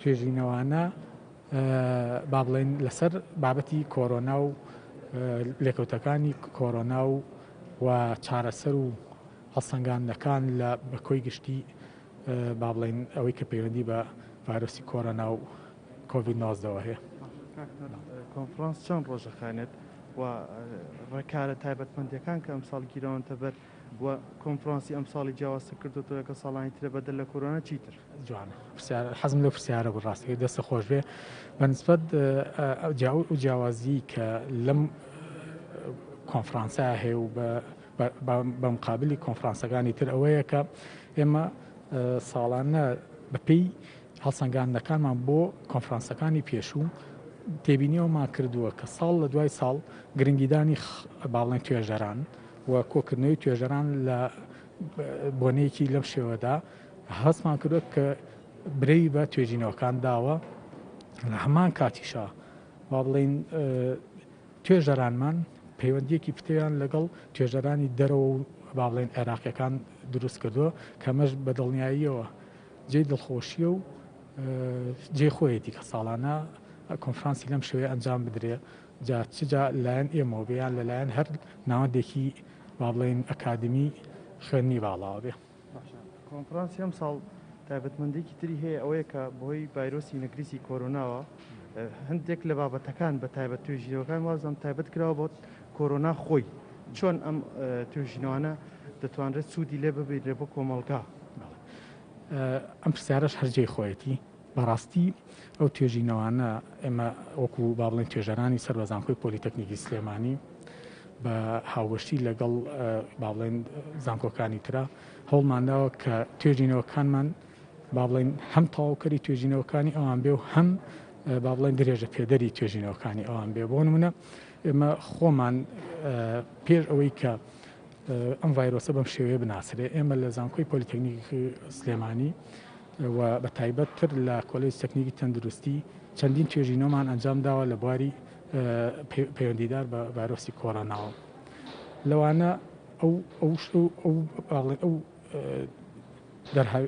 توێژینەوانە با بڵێن لەسەر بابەتی کۆرۆنا و لێکەوتەکانی کۆرۆنا و و چارەسەر و هەڵسەنگاندنەکان لە بە کۆی گشتی با بڵێن ئەوەی کە پەیوەندی بە ڤایرۆسی کۆرۆنا و کۆڤید نۆزدەوە هەیە. کۆنفرانس چەند ڕۆژ دەخایەنێت و ڕێکارە تایبەتمەندیەکان کە ئەمساڵ گیراونەتە بەر. و کۆنفرانسی ئەمساڵی جیاوازتر کردۆتەوە لەگەڵ ساڵانی ترە بەدەر لە کۆرۆنا چیتر؟ جوانە پرسیار حەزم لەو پرسیارە بوو ڕاستەکەی دەستت خۆش بێ بە نسبەت ئەو جیاوازی کە لەم کۆنفرانسە هەیە و بە بە مقابلی کۆنفرانسەکانی تر ئەوەیە کە ئێمە ساڵانە بەپێی هەڵسەنگاندنەکانمان بۆ کۆنفرانسەکانی پێشوو تێبینیەوەمان کردووە کە ساڵ لە دوای ساڵ گرنگیدانی باڵێن توێژەران و کۆکردنەوەی توێژەران لە بۆنەیەکی لەم شێوەدا هەستمان کردووە کە برەوی بە توێژینەوەکان داوە لە هەمان کاتیشا با بڵێین توێژەرانمان پەیوەندیەکی پتەویان لەگەڵ توێژەرانی دەرەوە و با بڵێن عێراقیەکان دروست کردووە کە ئەمەش بە دڵنیاییەوە جێی دڵخۆشیە و جێی خۆیەتی کە ساڵانە کۆنفرانسی لەم شێوەیە ئەنجام بدرێ جا چ جا لایەن ئێمەوە بێ یان لەلایەن هەر ناوەندێکی با بڵێین ئەکادمی خوێندنی باڵاوە بێ. باشە کۆنفرانسی ئەمساڵ تایبەتمەندیەکی تری هەیە ئەوەیە کە بەهۆی ڤایرۆسی نەگریسی کۆرۆناوە هەندێک لە بابەتەکان بە تایبەت توێژینەوەکان وازم تایبەت کراوە بۆ کۆرۆنا خۆی چۆن ئەم توێژینەوانە دەتوانرێت سوودی لێ ببینرێت بۆ کۆمەڵگا؟ ئەم پرسیارەش هەر جێی خۆیەتی. بەڕاستی ئەو توێژینەوانە ئێمە وەکو با بڵێن توێژەرانی سەر بە زانکۆی پۆلیتەکنیکی سلێمانی بە هاوبەشی لەگەڵ با بڵێن زانکۆکانی ترا هەوڵمانداوە کە توێژینەوەکانمان با بڵێن هەم تەواوکەری توێژینەوەکانی ئەوان بێ و هەم با بڵێن درێژە پێدەری توێژینەوەکانی ئەوان بێ بۆ نمونە ئێمە خۆمان پێش ئەوەی کە ئەم ڤایرۆسە بەم شێوەیە بناسرێ ئێمە لە زانکۆی پۆلیتەکنیکی سلێمانی و بە تایبەت تر لە کۆلێژی تەکنیکی تەندروستی چەندین توێژینەوەمان ئەنجام داوە لە بواری پەیوەندیدار بە ڤایرۆسی کۆرۆناوە لەوانە ئەو ئەو ئەو ئەو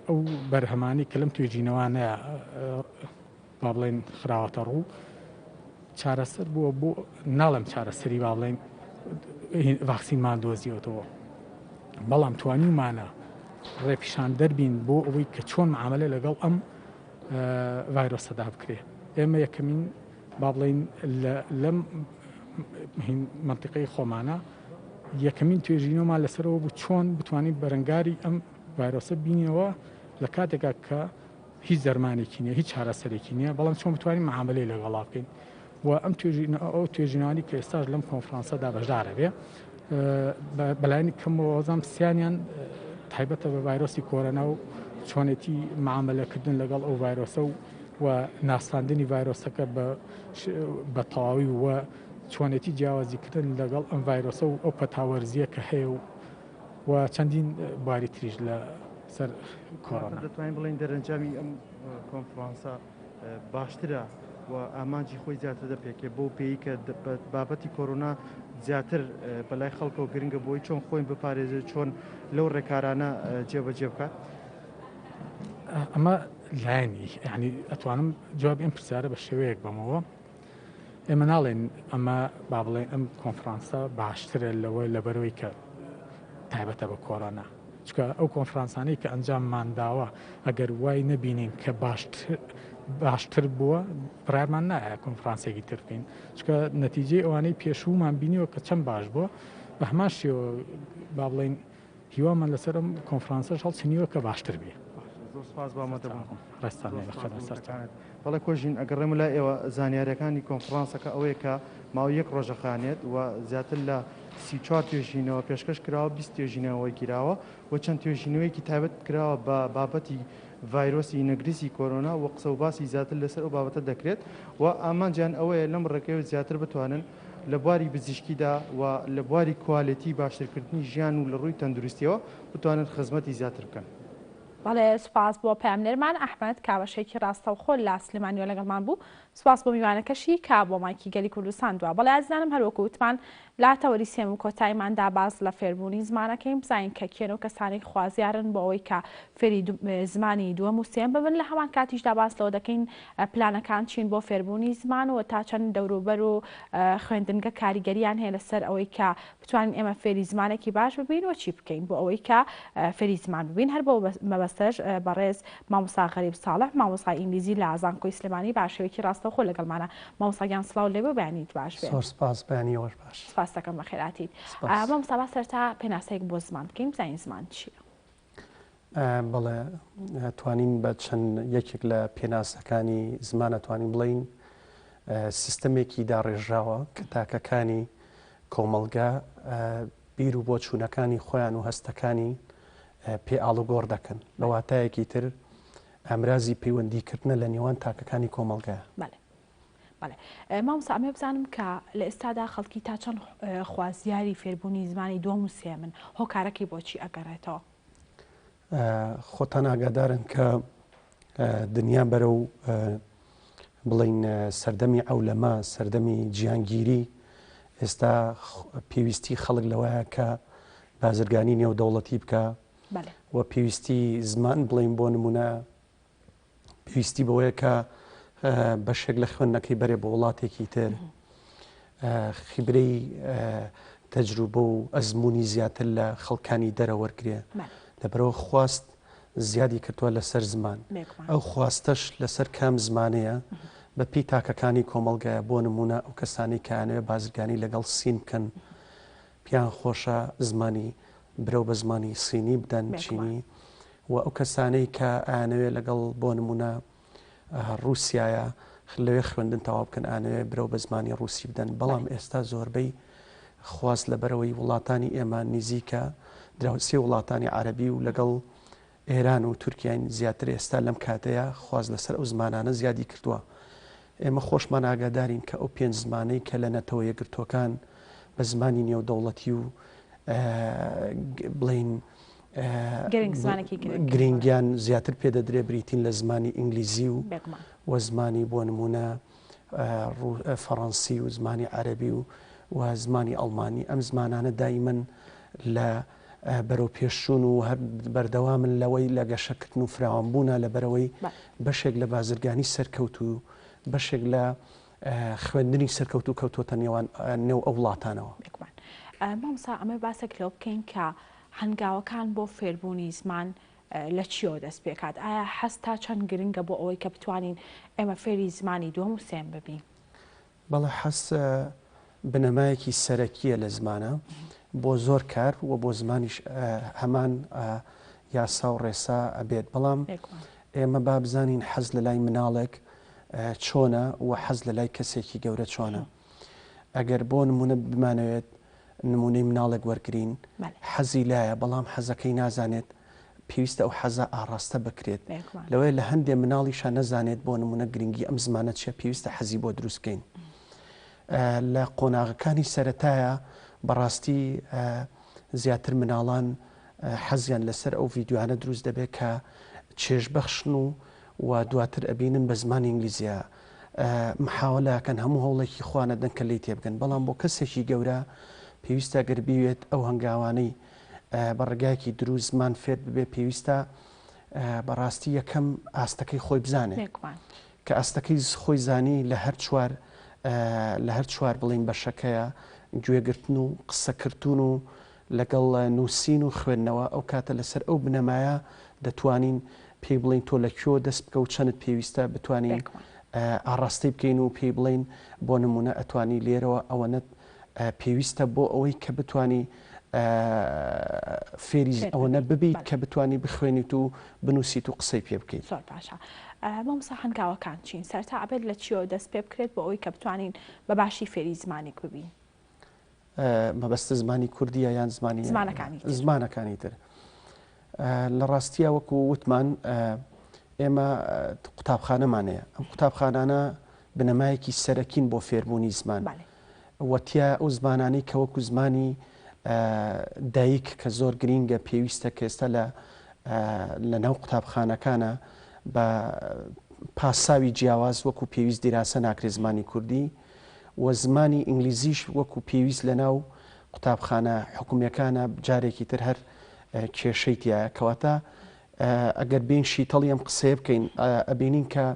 ئەو بەرهەمانی کە لەم توێژینەوانەیە با بڵێین خراوەتە ڕوو چارەسەر بووە بۆ ناڵێم چارەسەری با بڵێین ڤاکسینمان دۆزیەوەتەوە بەڵام توانیومانە ڕێپیشاندەر بین بۆ ئەوەی کە چۆن معاملە لەگەڵ ئەم ڤایرۆسەدا بکرێ ئێمە یەکەمین با بڵین لەم منطقەی خۆمانە یەکەمین توێژینەوەمان لەسەرەوە بوو چۆن بتوانین بەرەنگاری ئەم ڤایرۆسە بینەوە لە کاتێکا کە هیچ دەرمانێکی نییە، هیچ چارەسەرێکی نییە، بەڵام چۆن بتوانین مەعامەلەی لەگەڵا بکەین و ئەم ئەو توێژینەوانەی کە ئێستاش لەم کۆنفرانسەدا بەشدارە بێ بەلایەنی کەمەوە وازانم سیانیان تایبەتە بە ڤایرۆسی کۆرۆنا و چۆنێتی معاملەکردن لەگەڵ ئەو ڤایرۆسە و و ناساندنی ڤایرۆسەکە بە تەواوی و چۆنێتی جیاوازیکردن لەگەڵ ئەم ڤایرۆسە و ئەو پەتاوەرزیە کە هەیە و و چەندین بواری تریش لە سەر کۆرۆنا. دەتوانین بڵێین دەرەنجامی ئەم کۆنفرانسە باشترە و ئامانجی خۆی زیاتر دەپێکێ بەو پێی کە بابەتی کۆرۆنا زیاتر بەلای خەڵکەوە گرنگە بۆی چۆن خۆی بپارێزێت چۆن لەو ڕێکارانە جێبەجێ بکات؟ ئەمە لایەنی یعنی ئەتوانم جوابی ئەم پرسیارە بە شێوەیەک بەمەوە ئێمە ناڵێن ئەمە با بڵێن ئەم کۆنفرانسە باشترە لەوە لەبەرەوەی کە تایبەتە بە کۆرۆنا چکە ئەو کۆنفرانسانەی کە ئەنجاممان داوە ئەگەر وای نەبینین کە باشتر باشتر بووە بڕارمان نایە کۆنفرانسێکی تر بکەین چکە نەتیجەی ئەوانەی پێشوومان بینیوە کە چەند باش بووە بە هەمان شێوە با بڵێین هیوامان لەسەر ئەم کۆنفرانسەش هەڵچنیوە کە باشتر بێ. زۆر سپاس بۆ ئامادەبوونتان. ڕێزتان لێ بەخێربێن سەرچاوە. بەڵێ کۆژین ئەگەڕێمە لای ئێوە زانیاریەکانی کۆنفرانسەکە ئەوەیە کە ماوەی یەک ڕۆژە خانێت و زیاتر لە 34 توێژینەوە پێشکەش کراوە 20 توێژینەوە وەرگیراوە و چەند توێژینەوەیەکی تایبەت کراوە بە بابەتی ڤایرۆسی نەگریسی کۆرۆنا و قسە و باسی زیاتر لەسەر ئەو بابەتە دەکرێت و ئامانجیان ئەوەیە لەم ڕێگەیەوە زیاتر بتوانن لە بواری پزیشکیدا و لە بواری کوالێتی باشترکردنی ژیان و لە ڕووی تەندروستیەوە بتوانن خزمەتی زیاتر بکەن. بەڵێ سوپاس بۆ پەیامنێرمان ئەحمەد کە بەشێکی ڕاستەوخۆ لە سلێمانیوە لەگەڵمان بوو سوپاس بۆ میوانەکەشی کە بۆ مایکی گەلی کوردستان دوا بەڵێ ئازیزانم هەر وەکو وتمان لە تەوەری سێم و کۆتاییماندا باس لە فێربوونی زمانەکەین بزانین کە کێن و کەسانێک خوازیارن بۆ ئەوەی کە فێری زمانی دووەم و سێم ببن لە هەمان کاتیشدا باس لەوە دەکەین پلانەکان چین بۆ فێربوونی زمان و تا چەند دەوروبەر و خوێندنگە کاریگەریان هەیە لەسەر ئەوەی کە بتوانین ئێمە فێری زمانێکی باش ببین و چی بکەین بۆ ئەوەی کە فێری زمان ببین هەر بۆ مەبەستەش بەڕێز مامۆستا غەریب ساڵح مامۆستای ئینگلیزی لە زانکۆی سلێمانی بە شێوەیەکی ڕاستەوخۆ لەگەڵمانە مامۆستا گیان سڵاو لێبێ و بەیانیت باش بێ. زۆر سپاس بەیانی ئێوەش باش. سپاس. سپاس دەکەم بەخێراتیت. مامۆستا با سەرەتا پێناسەیەک بۆ زمان بکەین بزانین زمان چییە؟ بەڵێ توانین بە چەند یەکێک لە پێناسەکانی زمان ئەتوانین بڵێین سیستەمێکی داڕێژراوە کە تاکەکانی کۆمەڵگا بیر و بۆچوونەکانی خۆیان و هەستەکانی پێ ئاڵوگۆڕ دەکەن بە واتایەکی تر ئامرازی پەیوەندیکردنە لە نێوان تاکەکانی کۆمەڵگا. بەڵێ بەڵێ مامۆستا ئەمەوێ بزانم کە لە ئێستادا خەڵکی تا چەند خوازیاری فێربوونی زمانی دووەم و سێیەمن، هۆکارەکەی بۆچی ئەگەڕێتەوە؟ خۆتان ئاگادارن کە دنیا بەرەو بڵین سەردەمی عەولەمە، سەردەمی جیهانگیری، ئێستا پێویستی خەڵک لەوەیە کە بازرگانی نێودەوڵەتی بکە و پێویستی زمان بڵین بۆ نمونە پێویستی بەوەیە کە بەشێک لە خوێندنەکەی بەرێ بۆ وڵاتێکی تر خیبرەی تەجروبە و ئەزمموی زیاتر لە خەڵکانی دەرەوەرگێ لەبەرەوە خواست زیادی کردووە لەسەر زمان ئەو خواستەش لەسەر کام زمانەیە بە پێی تاکەکانی کۆمەڵگایە بۆ نمونە ئەو کەسانی کەیانەوێ بازرگانی لەگەڵ سین بکەن پێیان خۆشە زمانی برەو بە زمانی سینی بدەن چینی و ئەو کەسانەی کە ئەیانەوێ لەگەڵ بۆ نمونە ڕووسایە لەوێ خوێندن تەواو بکەن ئانەوێ برەو بە زمانی ڕووسی بدەن بەڵام ئێستا زۆربەی خواست لەبەرەوەی وڵاتانی ئێمە نزیکە دراوسێ وڵاتانی عەربی و لەگەڵ ئێران و تورکیاین زیاتر ئێستا لەم کاتەیا خواست لەسەر ئەو زمانانە زیادی کردووە. ئێمە خۆشمان ئاگادارین کە ئەو پێنج زمانەی کە لە نەتەوە یەکگرتووەکان بە زمانی نێودەوڵەتی و بڵێین گرنگیان زیاتر پێدەدرێ بریتین لە زمانی ئینگلیزی و و زمانی بۆ نمونە فەڕەنسی و زمانی عەرەبی و و زمانی ئەڵمانی ئەم زمانانە دایمەن لە بەرەو پێشچوون و هەر بەردەوامن لەوەی لە گەشەکردن و فراوانبوونە لەبەرئەوەی بەشێک لە بازرگانی سەرکەوتوو و بەشێک لە خوێندنی سەرکەوتوو کەوتووەتە نێوان نێو ئەو وڵاتانەوە. بێگومان. مامۆستا ئەمەوێ باسێک لەوە بکەین کە هەنگاوەکان بۆ فێربوونی زمان لە چیەوە دەست پێکات؟ ئایا حەز تا چەند گرنگە بۆ ئەوەی کە بتوانین ئێمە فێری زمانی دووەم و سێیەم ببین؟ بەڵێ حەز بنەمایەکی سەرەکییە لە زمانە بۆ زۆر کار و بۆ زمانیش هەمان یاسا و ڕێسا ئەبێت بەڵام ئێمە با بزانین حەز لە لای مناڵێک چۆنە و حەز لە لای کەسێکی گەورە چۆنە ئەگەر بۆ نمونە بمانەوێت نمونەی مناڵێک وەرگین حەزی لایە بەڵام حەزەکەی نازانێت پێویستە ئەو حەزە ئاڕاستە بکرێت لەوەیە لە هەندێ مناڵیشا نەزانێت بۆ نمونە گرنگی ئەم زمانە چیە پێویستە حەزی بۆ دروست بکەین لە قۆناغەکانی سەرەتایە بەڕاستی زیاتر مناڵان حەزیان لەسەر ئەو ڤیدیۆانە دروست دەبێت کە چێژبەخشن و و دواتر ئەبینن بە زمانی ئینگلیزیە محاوەلە ئەکەن هەموو هەوڵێکی خۆیان ئەدەن کە لێی تێبگەن بەڵام بۆ کەسێکی گەورە پێویستە گەر بیوێت ئەو هەنگاوانەی بە ڕێگایەکی دروست زمان فێر ببێ پێویستە بەڕاستی یەکەم ئاستەکەی خۆی بزانێ کە ئاستەکەی خۆی زانی لە هەر چوار لە هەر چوار بڵین بەشەکەیە گوێگرتن و قسەکردن و لەگەڵ نووسین و خوێندنەوە ئەو کاتە لەسەر ئەو بنەمایە دەتوانین پێی بڵین تۆ لە کوێوە دەست بکە و چەنت پێویستە بتوانین ئاڕاستەی بکەین و پێی بڵین بۆ نمونە ئەتوانی لێرەوە ئەوەنەت پێویستە بۆ ئەوەی کە بتانی فێری ئەوەنە ببیت کە بتانی بخوێنیت و بنووسیت و قسەی پێ بکەیت. زۆر باشە مامۆستا هەنگاوەکان چین؟ سەرەتا ئەبێت لە چیەوە دەست پێ بکرێت بۆ ئەوەی کە بتوانین بە باشی فێری زمانێک ببین؟ مەبەستە زمانی کوردیە یان زمانی زمانەکانی تر؟ زمانەکانی تر لە ڕاستیە وەکو وتمان ئێمە قوتابخانەمان هەیە ئەم قوتابخانانە بنەمایەکی سەرەکین بۆ فێربوونی زمان و تیا ئەو زمانانەی کە وەکو زمانی دایک کە زۆر گرینگە پێویستە کە ئێستا لە لە ناو قوتابخانەکانە بە پاساوی جیاواز وەکو پێویست دیراسە ناکرێت زمانی کوردی و زمانی ئینگلیزیش وەکو پێویست لە ناو قوتابخانە حکومیەکانە جارێکی تر هەر کێشەی تایە کەواتە ئەگەر بێین شیتەڵی ئەم قسەیە بکەین ئەبینین کە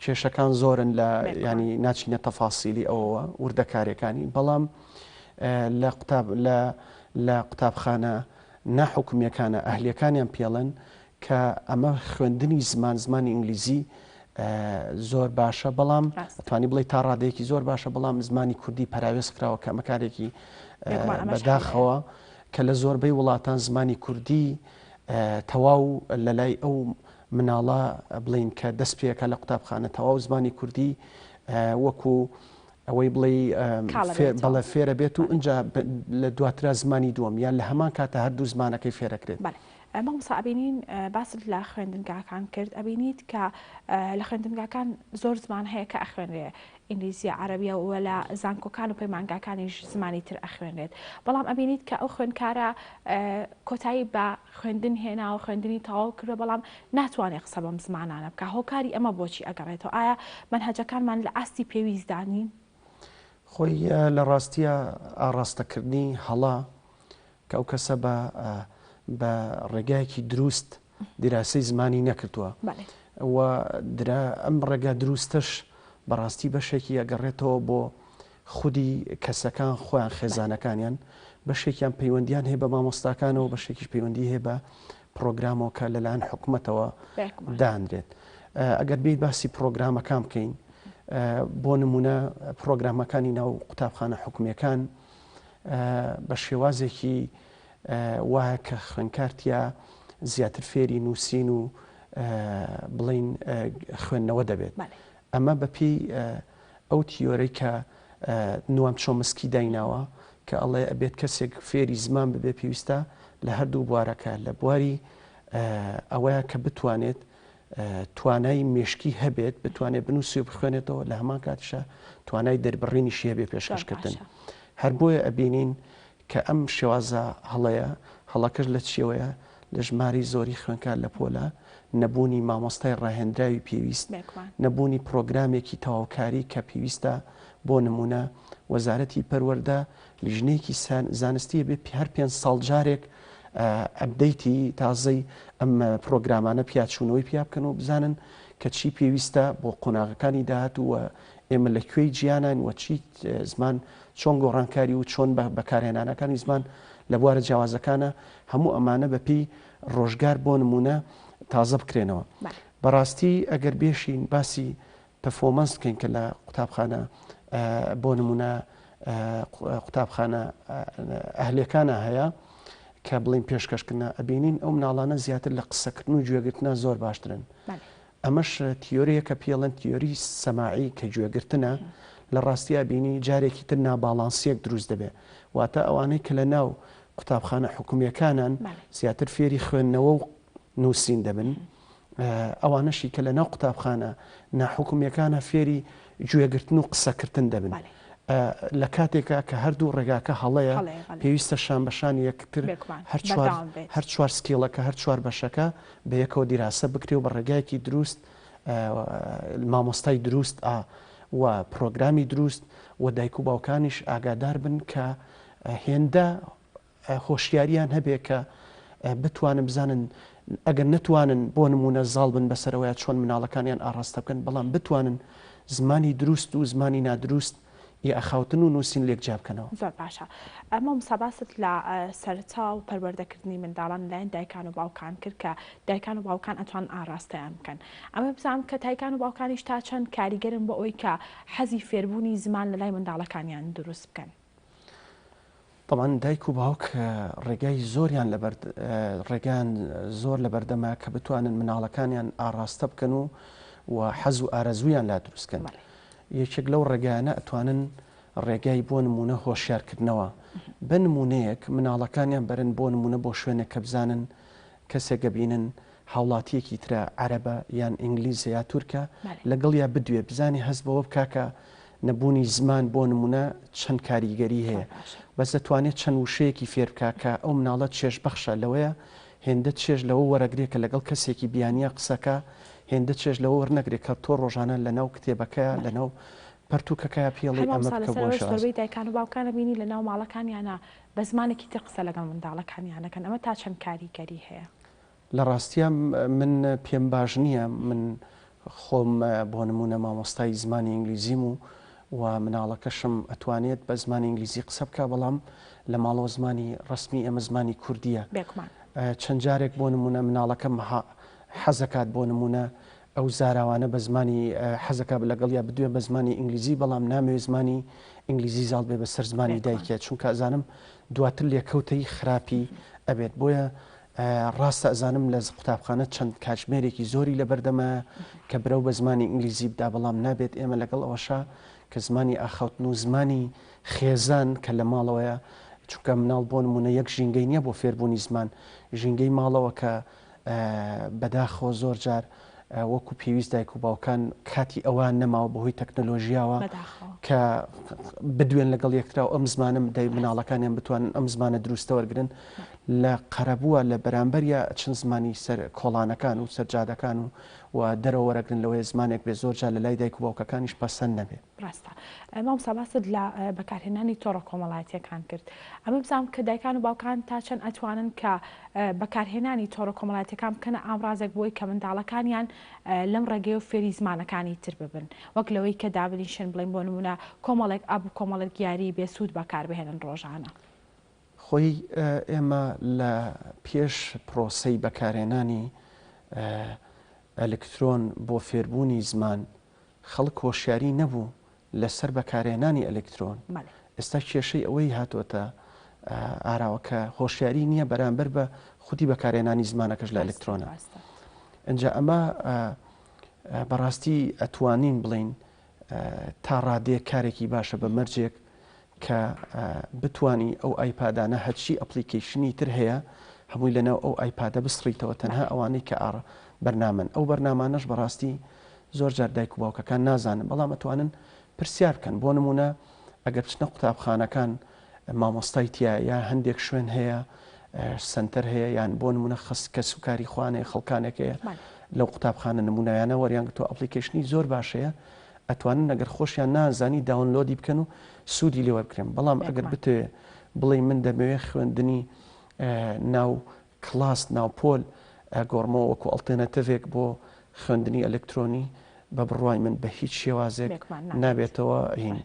کێشەکان زۆرن لە ینی ناچینە تەفاسیلی ئەوەوە وردەکاریەکانی بەڵام لە قوتاب لە لە قوتابخانە ناحکومیەکانە ئەهلیەکانیان پێڵێن کە ئەمە خوێندنی زمان زمانی ئینگلیزی. زۆر باشە بەڵام توانی بڵێ تا ڕادەیەکی زۆر باشە بەڵام زمانی کوردی پەراوێز کراوە کە ئەمە کارێکی بەداخەوە کە لە زۆربەی وڵاتان زمانی کوردی تەواو لە لای ئەو مناڵە بڵین کە دەست پێەکە لە قوتابخانە تەواو زمانی کوردی وەکو ئەوەی بڵێ بەڵێ فێرە بێت و ئینجا لە دواترا زمانی دووەم یان لە هەمان کاتە هەردوو زمانەکەی فێرەکرێت. مامۆستا ئەبینین باست لە خوێندنگاکان کرد ئەبینیت کە لە خوێندنگاکان زۆر زمان هەیە کە ئەخوێنرێ ئینگلیزیە عەرەبیە و لە زانکۆکان و پەیمانگاکانیش زمانی تر ئەخوێنرێت بەڵام ئەبینیت کە ئەو خوێندکارە کۆتایی بە خوێندن هێناوە خوێندنی تەواو کردوە بەڵام ناتوانێت قسە بەم زمانانە بکە هۆکاری ئەمە بۆچی ئەگەڕێتەوە ئایا مەنهەجەکانمان لە ئاستی پێویستدا نین؟ خۆی لە ڕاستیە ئاڕاستەکردنی هەڵە کە ئەو کەسە بە بە ڕێگایەکی دروست دیراسەی زمانی نەکردووە و درا ئەم ڕێگا دروستەش بەڕاستی بەشێکی ئەگەڕێتەوە بۆ خودی کەسەکان خۆیان خێزانەکانیان بەشێکیان پەیوەندیان هەیە بە مامۆستاکانەوە بەشێکیش پەیوەندی هەیە بە پرۆگرامەوە کە لەلایەن حکومەتەوە دانرێت ئەگەر بیت باسی پرۆگرامەکان بکەین بۆ نمونە پرۆگرامەکانی ناو قوتابخانە حکومیەکان بە شێوازێکی وایە کە خوێندکار تیا زیاتر فێری نووسین و بڵین خوێندنەوە دەبێت ئەمە بەپێی ئەو تیۆرەی کە نوام چۆمسکی دایناوە کە ئەڵێ ئەبێت کەسێک فێری زمان ببێ پێویستە لە هەردوو بوارەکە لە بواری ئەوەیە کە بتوانێت توانای مێشکی هەبێت بتوانێت بنووسی و بخوێنێتەوە لە هەمان کاتیشا توانای دەربڕینیشی هەبێ پێشکەشکردن هەر بۆیە ئەبینین کە ئەم شێوازە هەڵەیە هەڵەکەش لە چیەوەیە لە ژمارەی زۆری خوێنکار لە پۆلە نەبوونی مامۆستای ڕاهێنراوی پێویست نەبوونی پرۆگرامێکی تەواوکاری کە پێویستە بۆ نمونە وەزارەتی پەروەردە لیژنەیەکی زانستیە بێ هەر پێ ساڵ جارێک ئەپدەیتی تازەی ئەم پرۆگرامانە پیاچوونەوەی پیا بکەن و بزانن کە چی پێویستە بۆ قۆناغەکانی داهاتوو و ئێمە لە کوێی جیانین و چی زمان چۆن گۆڕانکاری و چۆن بە بەکارهێنانەکانی زمان لە بوارە جیاوازەکانە هەموو ئەمانە بەپێی ڕۆژگار بۆ نمونە تازە بکرێنەوە بەڕاستی ئەگەر بێشین باسی performance بکەین کە لە قوتابخانە بۆ نمونە قوتابخانە ئەهلەکانە هەیە کە بڵین پێشکەشکردە ئەبینین ئەو مناڵانە زیاتر لە قسەکردن و گوێگرتنە زۆر باشترن ئەمەش تیۆریەکە پێڵەن تیۆری سەماعی کە گوێگرتنە لە ڕاستیا بینی جارێکی تر ناباڵانسیەک دروست دەبێت واتە ئەوانەی کە لە ناو قوتابخانە حکومیەکانان زیاتر فێری خوێندنەوە و نووسین دەبن ئەوانەشی کە لە ناو قوتابخانە ناحکومیەکانە فێری گوێگرتن و قسەکردن دەبن لە کاتێکا کە هەردوو ڕێگاکە هەڵەیە پێویستە شان بە شان یەکتر هەر چوار skill ەکە هەر چوار بەشەکە بە یەکەوە دیراسە بکرێ و بە ڕێگایەکی دروست مامۆستای دروست ئا و پرۆگرامی دروست و دایک و باوکانیش ئاگادار بن کە هێندە هۆشیاریان هەبێ کە بتوانن بزانن ئەگەر نەتوانن بۆ نموونە زاڵ بن بەسەرەوەیا چۆن مناڵەکانیان ئاڕاستە بکەن بەڵام بتوانن زمانی دروست و زمانی نادروست ی ئاخاوتن و نووسین لێک جیا بکەنەوە. زۆر باشە مامۆستا باست لە سەرەتا و پەروەردەکردنی منداڵان لەلایەن دایکان و باوکان کرد کە دایکان و باوکان ئەتوانن ئاڕاستەیان بکەن ئەمە بزانم کە دایکان و باوکانیش تا چەند کاریگەرن بۆ ئەوەی کە حەزی فێربوونی زمان لەلای منداڵەکانیان دروست بکەن؟ تەبعەن دایک و باوک ڕێگای زۆریان لەبەر ڕێگایان زۆر لەبەردەمە کە بتوانن مناڵەکانیان ئاڕاستە بکەن و و حەز و ئارەزوویان لا دروست کەن یەکێک لەو ڕێگایانە ئەتوانن ڕێگای بۆ نمونە هۆشیارکردنەوە بە نمونەیەک مناڵەکانیان بەرن بۆ نمونە بۆ شوێنێک کە بزانن کەسێک ئەبینن هاوڵاتیەکی ترە عەرەبە یان ئینگلیزە یا تورکە لەگەڵیا بدوێ بزانێ هەست بەوە بکا کە نەبوونی زمان بۆ نمونە چەند کاریگەری هەیە بەس دەتوانێت چەند وشەیەکی فێر بکا کە ئەو مناڵە چێژبەخشە لەوەیە هێندە چێژ لەوە وەرەگرێ کە لەگەڵ کەسێکی بیانیا قسەکا هێندە چێژ لەوە وەرنەگرێ کە تۆ ڕۆژانە لەناو کتێبەکەیا لەناو پەرتوکەکەیا پێڵێی هەر ئەمە مامۆستا بکە لەسەر بۆ ئەوەش شێواز. زۆربەی دایکان و باوکان ئەبینی لەناو ماڵەکانیانا بە زمانێکی تر قسە لەگەڵ منداڵەکانیان ئەکەن ئەمە تا چەند کاریگەری هەیە؟ لە ڕاستیا من پێم باش نییە من خۆم بۆ نموونە مامۆستای زمانی ئینگلیزیم و و مناڵەکەشم ئەتوانێت بە زمانی ئینگلیزی قسە بکا بەڵام لە ماڵەوە زمانی ڕەسمی ئێمە زمانی کوردییە بێگومان. چەند جارێک بۆ نموونە مناڵەکەم حەزەکات بۆ نموونە. ئەو زاراوانە بە زمانی حەزەکا لەگەڵیا بدوێم بە زمانی ئینگلیزی بەڵام نامەوێ زمانی ئینگلیزی زاڵ بێ بەسەر زمانی دایکیا چونکە ئەزانم دواتر لێکەوتەی خراپی ئەبێت بۆیە ڕاستە ئەزانم لە قوتابخانە چەند کاتژمێرێکی زۆری لەبەردەمە کە برەو بە زمانی ئینگلیزی بدا بەڵام نابێت ئێمە لەگەڵ ئەوەشا کە زمانی ئاخاوتن و زمانی خێزان کە لە ماڵەوەیە چونکە مناڵ بۆ نمونە یەک ژینگەی نییە بۆ فێربوونی زمان ژینگەی ماڵەوە کە بەداخەوە زۆر جار وەکو پێویست دایک و باوکان کاتی ئەوان نەماوە بەهۆی تەکنەلۆژیاوە کە بدوێن لەگەڵ یەکترا و ئەم زمانە دای مناڵەکانیان بتوانن ئەم زمانە دروستە وەرگن لە قەرەبووە لە بەرامبەریا چەند زمانی سەر کۆڵانەکان و سەر جادەکان و و دەرەوە وەرەگرن لەوەیە زمانێک بێ زۆر جار لە لای دایک و باوکەکانیش پەسەند نەبێ. ڕاستە مامۆستا باست لە بەکارهێنانی تۆڕە کۆمەڵایەتیەکان کرد ئەمە بزانم کە دایکان و باوکان تا چەند ئەتوانن کە بەکارهێنانی تۆڕە کۆمەڵایەتیەکان بکەنە ئامڕازێک بۆی کە منداڵەکانیان لەم ڕێگەیەوە فێری زمانەکانی تر ببن وەک لەوەی کە دابنیشن بڵێن بۆ نمونە کۆمەڵێک ئەپ و کۆمەڵێک یاری بێسوود بەکاربهێنن ڕۆژانە. خۆی ئێمە لە پێش پرۆسەی بەکارهێنانی ئەلکترۆن بۆ فێربوونی زمان خەڵک هۆشیاری نەبوو لەسەر بەکارهێنانی ئەلکترۆن، ئێستا کێشەی ئەوەی هاتۆتە ئاراوە کە هۆشیاری نییە بەرامبەر بە خودی بەکارهێنانی زمانەکەش لە ئەلکترۆنە. ئینجا ئەمە بەڕاستی ئەتوانین بڵین تا ڕادەیەک کارێکی باشە بە مەرجێک کە بتانی ئەو ئایپادانە هەرچی ئەپلیکیشنی تر هەیە هەمووی لەناو ئەو ئایپادە بسڕیتەوە تەنها ئەوانەی کە ئاڕ بەرنامەن ئەو بەرنامانەش بەڕاستی زۆر جار دایک و باوکەکان نازانن بەڵام ئەتوانن پرسیار بکەن بۆ نمونە ئەگەر بچنە قوتابخانەکان مامۆستای تیا یا هەندێک شوێن هەیە سنتەر هەیە یان بۆ نمونە خەس کەس و کاری خوانێ خەڵکانێک هەیە لەو قوتابخانە نمونایانە وەریان گرتووە ئەپلیکەیشنی زۆر باشەیە ئەتوانن ئەگەر خۆشیان نازانی داونلۆدی بکەن و سوودی لێ وەربگرن بەڵام ئەگەر بتەوێ بڵێی من دەمەوێ خوێندنی ناو کڵاس ناو پۆل ئەگۆڕمەوە وەکو ئەڵتێنەتڤێک بۆ خوێندنی ئەلکترۆنی بە بڕوای من بە هیچ شێوازێک نابێتەوە هین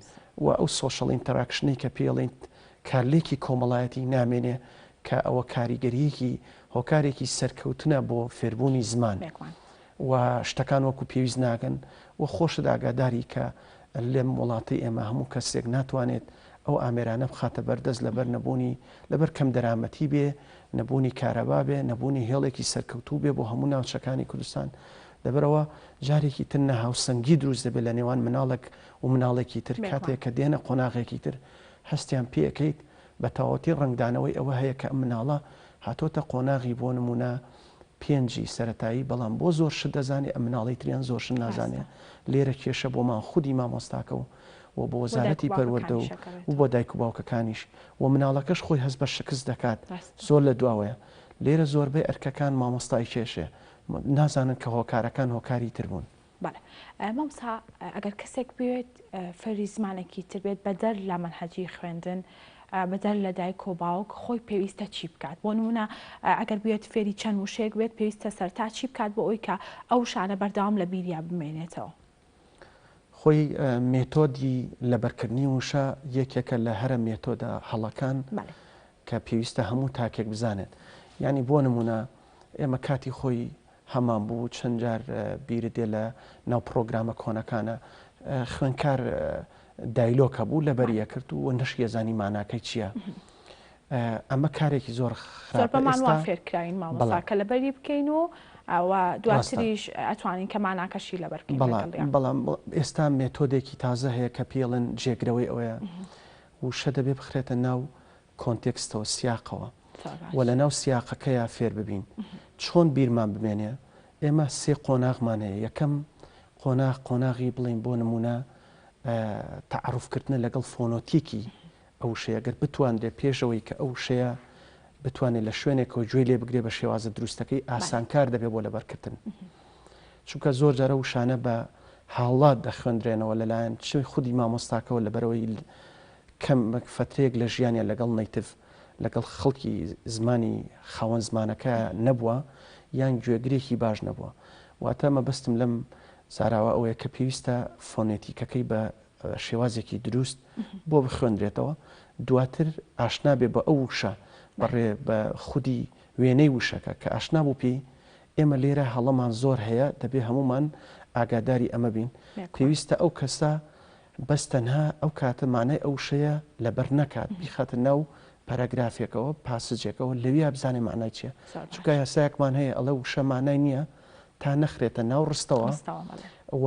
و ئەو social interaction ەی کە پێڵین کارلێکی کۆمەڵایەتی نامێنێ کە ئەوە کاریگەریەکی هۆکارێکی سەرکەوتنە بۆ فێربوونی زمان و شتەکان وەکو پێویست ناگەن و خۆشت ئاگاداری کە لەم وڵاتەی ئێمە هەموو کەسێک ناتوانێت ئەو ئامێرانە بخاتە بەردەست لەبەر نەبوونی لەبەر کەم دەرامەتی بێ، نەبوونی کارەبا بێ، نەبوونی هێڵێکی سەرکەوتوو بێ بۆ هەموو ناوچەکانی کوردستان. لەبەرئەوە جارێکی تر ناهاوسەنگی دروست دەبێت لە نێوان مناڵێک و مناڵێکی تر کاتێک کە دێنە قۆناغێکی تر هەستیان پێ ئەکەیت بە تەواوەتی ڕەنگدانەوەی ئەوە هەیە کە ئەم مناڵە هاتۆتە قۆناغی بۆ نموونە پێنجی سەرەتایی بەڵام بۆ زۆر شت دەزانێ ئەم مناڵی تریان زۆر شت نازانێ لێرە کێشە بۆمان خودی مامۆستاکە و و بۆ وەزارەتی پەروەردە و و بۆ دایک و باوکەکانیش و مناڵەکەش خۆی هەست بە شکست دەکات زۆر لە دواوەیە لێرە زۆربەی ئەرکەکان مامۆستای کێشێ نازانن کە هۆکارەکان هۆکاری تر بوون. بەڵێ مامۆستا ئەگەر کەسێک بوێت فێری زمانێکی تر بێت بەدەر لە مەنهەجی خوێندن بەدەر لە دایک و باوک خۆی پێویستە چی بکات بۆ نمونە ئەگەر بێت فێری چەند وشەیەک بێت پێویستە سەرتا چی بکات بۆ ئەوی کە ئەو شانە بەردەوام لە بیریا بمێنێتەوە خۆی مێتۆدی لەبەرکردنی وشە یەکێکە لە هەرە مێتۆدە هەڵەکان کە پێویستە هەموو تاکێک بزانێت یعنی بۆ نمونە ئێمە کاتی خۆی هەمان بوو چەند جار بیرت دێ لە ناو پڕۆگرامە کۆنەکانە خوێنکار dialogue هەبوو لەبەری ئەکرد و نەشیەزانی ماناکەی چییە ئەمە کارێکی زۆر خراپەمان وا فێرکراین مامۆستا کە لەبەری بکەین و ئەوە دواتریش ئەتوانین کە ماناکەشی لەبەر بکەین بەڵام ئێستا مێتۆدێکی تازە هەیە کە پێڵێن جێگرەوەی ئەوەیە وشە دەبێ بخرێتە ناو context ەوە، سیاقەوە و لەناو سیاقەکەیا فێر ببین. چۆن بیرمان بمێنێ؟ ئێمە سێ قۆناغمان هەیە، یەکەم قۆناغ، قۆناغی بڵێین بۆ نموونە تەعەروف کردنە لەگەڵ فۆنۆتیکی ئەو وشەیە، گەر بتوانرێ پێش ئەوەی کە ئەو وشەیە بتوانێ لە شوێنێکەوە گوێی لێ بگرێ بە شێوازە دروستەکەی ئاسانکار دەبێ بۆ لەبەرکردن. چونکە زۆر جارە وشانە بە حاڵات دەخوێندرێنەوە لەلایەن چ خودی مامۆستاکەوە لەبەرئەوەی کەم فەترەیەک لە ژیانیان لەگەڵ native لەگەڵ خەڵکی زمانی خاوەن زمانەکە نەبووە یان گوێگرێکی باش نەبووە واتە مەبەستم لەم زاراوە ئەوەیە کە پێویستە فۆنێتیکەکەی بە شێوازێکی دروست بۆ بخوێندرێتەوە دواتر ئاشنا بێ بە ئەو وشە بەڕێ بە خودی وێنەی وشەکە کە ئاشنا بوو پێی. ئێمە لێرە هەڵەمان زۆر هەیە دەبێ هەموومان ئاگاداری ئەمە بین. پێویستە ئەو کەسە بەس تەنها ئەو کاتە مانای ئەو وشەیە لەبەر نەکات بیخاتە ناو پەرەگرافێکەوە پاسجێکەوە لەویا بزانێ مانای چیە چونکە یاسایەکمان هەیە ئەڵێ وشە مانای نییە تا نەخرێتە ناو ڕستەوە و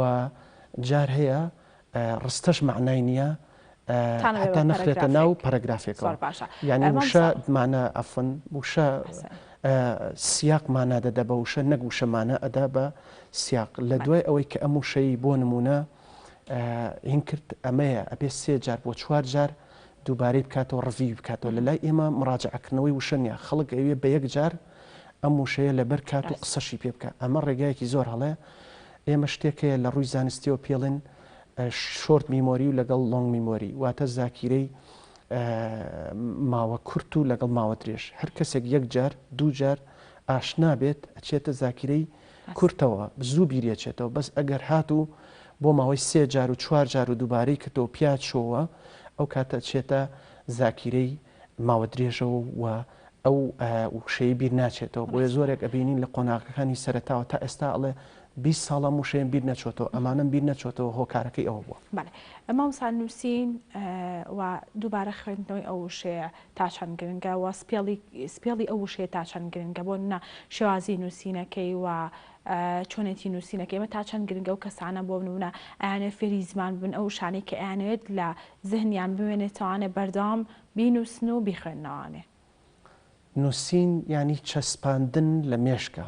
جار هەیە ڕستەش معنای نییە هەتا نەخرێتە ناو پەرەگرافێکەوە یعنی وشە مانا ئەفن وشە سیاق مانا دەدە بە وشە نەک وشە مانا ئەدا بە سیاق لە دوای ئەوەی کە ئەم وشەی بۆ نمونە هین کرد ئەمەیە ئەبێ سێ جار بۆ چوار جار دووبارەی بکاتەوە ڕڤیوی بکاتەوە لە لای ئێمە مڕاجعەکردنەوەی وشە نیە خەڵک ئەوێ بە یەک جار ئەم وشەیە لەبەر کات و قسەشی پێ بکە ئەمە ڕێگایەکی زۆر هەڵەیە ئێمە شتێک هەیە لە ڕووی زانستیەوە پێڵێن short memory و لەگەڵ long memory واتە زاکیرەی ماوە کورت و لەگەڵ ماوە درێژ هەر کەسێک یەک جار دوو جار ئاشنا بێت ئەچێتە زاکیرەی کورتەوە زوو بیری ئەچێتەوە بەس ئەگەر هاتوو بۆ ماوەی سێ جار و چوار جار و دووبارەی کردەوە پیا چۆوە ئەو کاتە ئەچێتە زاکیرەی ماوە درێژەوە و ئەو وشەیە بیر ناچێتەوە بۆیە زۆرێک ئەبینین لە قۆناغەکانی سەرەتاوە تا ئێستا ئەڵێ 20 ساڵە وشەیەم بیر نەچۆتەوە ئەمانەم بیر نەچۆتەوە هۆکارەکەی ئەوە بووە. بەڵێ مامۆستا نووسین و دووبارە خوێندنەوەی ئەو وشەیە تا چەند گرنگە و spell ی spell ی ئەو وشەیە تا چەند گرنگە بۆ نمونە شێوازی نووسینەکەی و چۆنێتی نووسینەکەی ئەمە تا چەند گرنگە ئەو کەسانە بۆ نمونە ئەیانەوێت فێری زمان ببن ئەو وشانەی کە ئەیانەوێت لە زهنیان بمێنێتەوانێ بەردەوام بینووسن و بیخوێننەوانێ. نووسین یانی چەسپاندن لە مێشکا.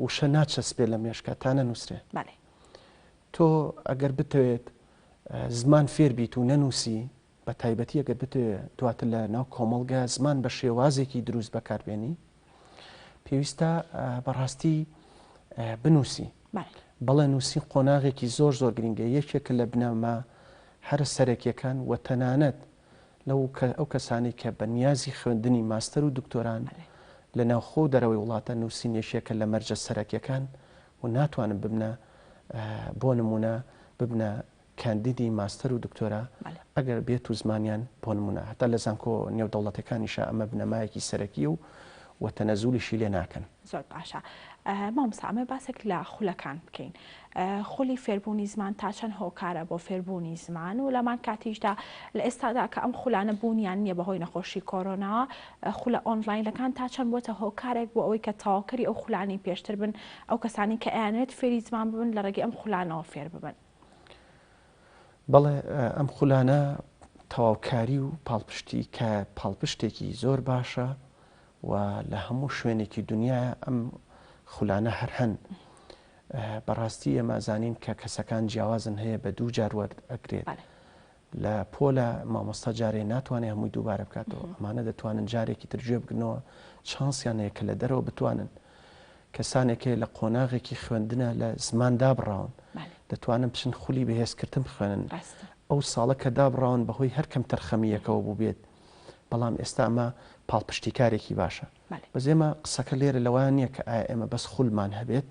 وشە ناچەسپێ لە مێشکا تا نەنووسرێ. بەڵێ. تۆ ئەگەر بتەوێت زمان فێر بیت و نەنووسی بە تایبەتی ئەگەر بتەوێ دواتر لە ناو کۆمەڵگا زمان بە شێوازێکی دروست بەکاربێنی پێویستە بەڕاستی بنووسی بەڵێ نووسین قۆناغێکی زۆر زۆر گرنگە یەکێکە لە بنەما هەرە سەرەکیەکان و تەنانەت لەو ئەو کەسانی کە بە نیازی خوێندنی ماستەر و دکتۆران لە ناوخۆ و دەرەوەی وڵاتە نووسین یەکێکە لە مەرجە سەرەکیەکان و ناتوانن ببنە بۆ نمونە ببنە کاندیدی ماستەر و دکتۆرا ئەگەر بێت و زمانیان بۆ نموونە هەتا لە زانکۆ نێودەوڵەتەکانیشا ئەمە بنەمایەکی سەرەکییە و و تەنەزولیشی لێ ناکەن. زۆر باشە مامۆستا ئەمەوێ باسێک لە خولەکان بکەین خولی فێربوونی زمان تا چەند هۆکارە بۆ فێربوونی زمان و لەمان کاتیشدا لە ئێستادا کە ئەم خولانە بوونیان نییە بەهۆی نەخۆشی کۆرۆنا خولە ئۆنلاینەکان تا چەند بووەتە هۆکارێک بۆ ئەوەی کە تەواوکەری ئەو خولانی پێشتر بن ئەو کەسانی کە ئەیانەوێت فێری زمان ببن لە ڕێگەی ئەم خولانەوە فێر ببن. بەڵێ ئەم خولانە تەواوکاری و پاڵپشتی کە پاڵپشتێکی زۆر باشە و لە هەموو شوێنێکی دنیا ئەم خولانە هەر هەن بەڕاستی ئێمە زانین کە کەسەکان جیاوازن هەیە بە دوو جار وەرئەگرێت لە پۆلە مامۆستا جارێ ناتوانێت هەمووی دووبارە بکاتەوە ئەمانە دەتوانن جارێکی تر گوێ بگرنەوە چانسیان هەیە کە لە دەرەوە بتوانن کەسانێک هەیە لە قۆناغێکی خوێندنە لە زمان دابڕاون دەتوانن بچن خولی بەهێزکردن بخوێنن ئەو ساڵە کە دابڕاون بەهۆی هەر کەمتەرخەمییەکەوە بووبێت بەڵام ئێستا ئەمە پاڵپشتیکارێکی باشە بەس ئێمە قسەکە لێرە لەوە نییە کە ئایا ئێمە بەس خولمان هەبێت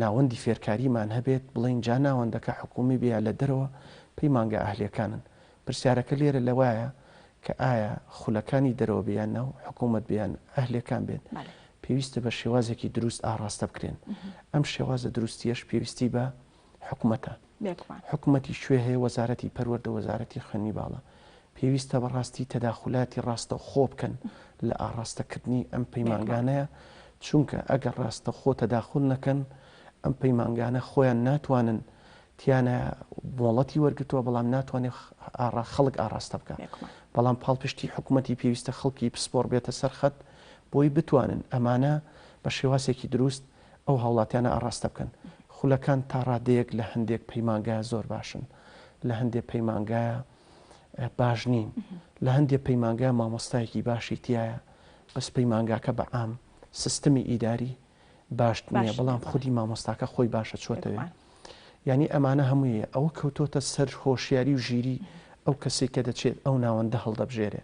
ناوەندی فێرکاریمان هەبێت بڵێین جا ناوەندەکە حکومی بێ یا لە دەرەوە پەیمانگا ئەهلیەکانن پرسیارەکە لێرە لەوایە کە ئایا خولەکانی دەرەوە بێ یان ناو حکوومەت بێ یان ئەهلیەکان بێت پێویستە بە شێوازێکی دروست ئاڕاستە بکرێن ئەم شێوازە دروستیەش پێویستی بە حکومەتە حکومەتی کوێ هەیە وەزارەتی پەروەردە وەزارەتی خوێندنی باڵا پێویستە بەڕاستی تەداخولاتی ڕاستەوخۆ بکەن لە ئاڕاستەکردنی ئەم پەیمانگانەیە چونکە ئەگەر ڕاستەوخۆ تەداخول نەکەن ئەم پەیمانگانە خۆیان ناتوانن تیانە مۆڵەتی وەرگتووە بەڵام ناتوانێت خەڵک ئاراستە بکە بەڵام پاڵپشتی حکوومەتی پێویستە خەڵکی پسپۆر بێتە سەر خەت بۆی بتوانن ئەمانە بە شێوازێکی دروست ئەو هاوڵاتیانە ئاڕاستە بکەن. خولەکان تا ڕادەیەک لە هەندێک پەیمانگایە زۆر باشن، لە هەندێک پەیمانگایە باش نین، لە هەندێک پەیمانگا مامۆستایەکی باشی تایە بەس پەیمانگاکە بە عام سیستمی ئیداری باش نییە بەڵام خودی مامۆستاکە خۆی باشە چۆتەوێ. یعنی ئەمانە هەمووی ئەوە کەوتۆتە سەر هۆشیاری و ژیری ئەو کەسێک کە دەچێت ئەو ناوەندە هەڵدەبژێرێ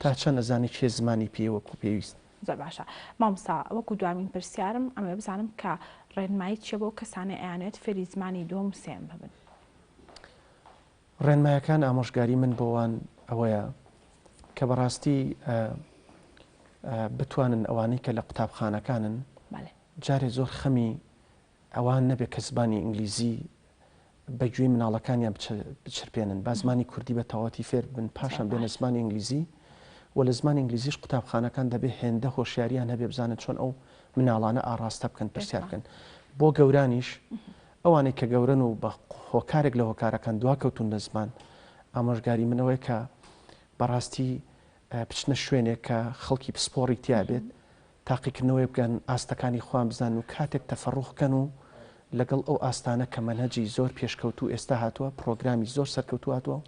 تا چەند ئەزانێت کێ زمانی پێ وەکو پێویست. زۆر باشە مامۆستا وەکو دوامین پرسیارم ئەمەوێ بزانم کە ڕێنمایی چیە بۆ کەسانەی ئەیانەوێت فێری زمانی دووەم و سێیەم ببن؟ ڕێنمایەکان ئامۆژگاری من بۆ وان ئەوەیە کە بەڕاستی بتوانن ئەوانەی کە لە قوتابخانەکانن. جارێ زۆر خەمی ئەوان نەبێت کە زمانی ئینگلیزی بە گوێی مناڵەکانیان بچرپێنن، با زمانی کوردی بە تەواوەتی فێر ببن، پاشان بێنە زمانی ئینگلیزی و لە زمانی ئینگلیزیش قوتابخانەکان دەبێ هێندە هۆشیاریان هەبێ بزانن چۆن ئەو مناڵانە ئاڕاستە بکەن، پرسیار بکەن. بۆ گەورانیش ئەوانەی کە گەورەن و بە هۆکارێک لە هۆکارەکان دواکەوتوون لە زمان، ئامۆژگاری من ئەوەیە کە بەڕاستی بچنە شوێنێک کە خەڵکی پسپۆڕی تیا بێت، تاقیکردنەوەی بکەن، ئاستەکانی خۆیان بزانن و کاتێک تەفەروغ کەن و لەگەڵ ئەو ئاستانە کە مەنهەجی زۆر پێشکەوتوو ئێستا هاتووە، پڕۆگرامی زۆر سەرکەوتوو هاتووە و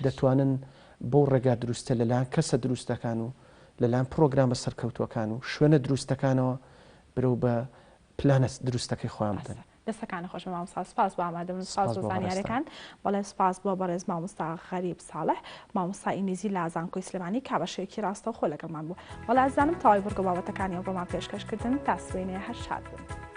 دەتوانن بەو ڕێگا دروستە لەلایەن کەسە دروستەکان و لەلایەن پڕۆگرامە سەرکەوتووەکان و شوێنە دروستەکانەوە برەو بە پلانە دروستەکەی خۆیان بدەن. دەستەکانت خۆش بێ مامۆستا سپاس بۆ ئامادەبوون سپاس بۆ زانیاریەکان بەڵێ سپاس بۆ بەڕێز مامۆستا غەریب ساڵح مامۆستا ئینگلیزی لە زانکۆی سلێمانی کا بە شێوەیەکی ڕاستەوخۆ لەگەڵمان بوو بەڵێ ئازیزانم تەواوی بڕگە بابەتەکانی ئەمڕۆمان پێشکەش کردن تا سبەینێ هەر شاد بن.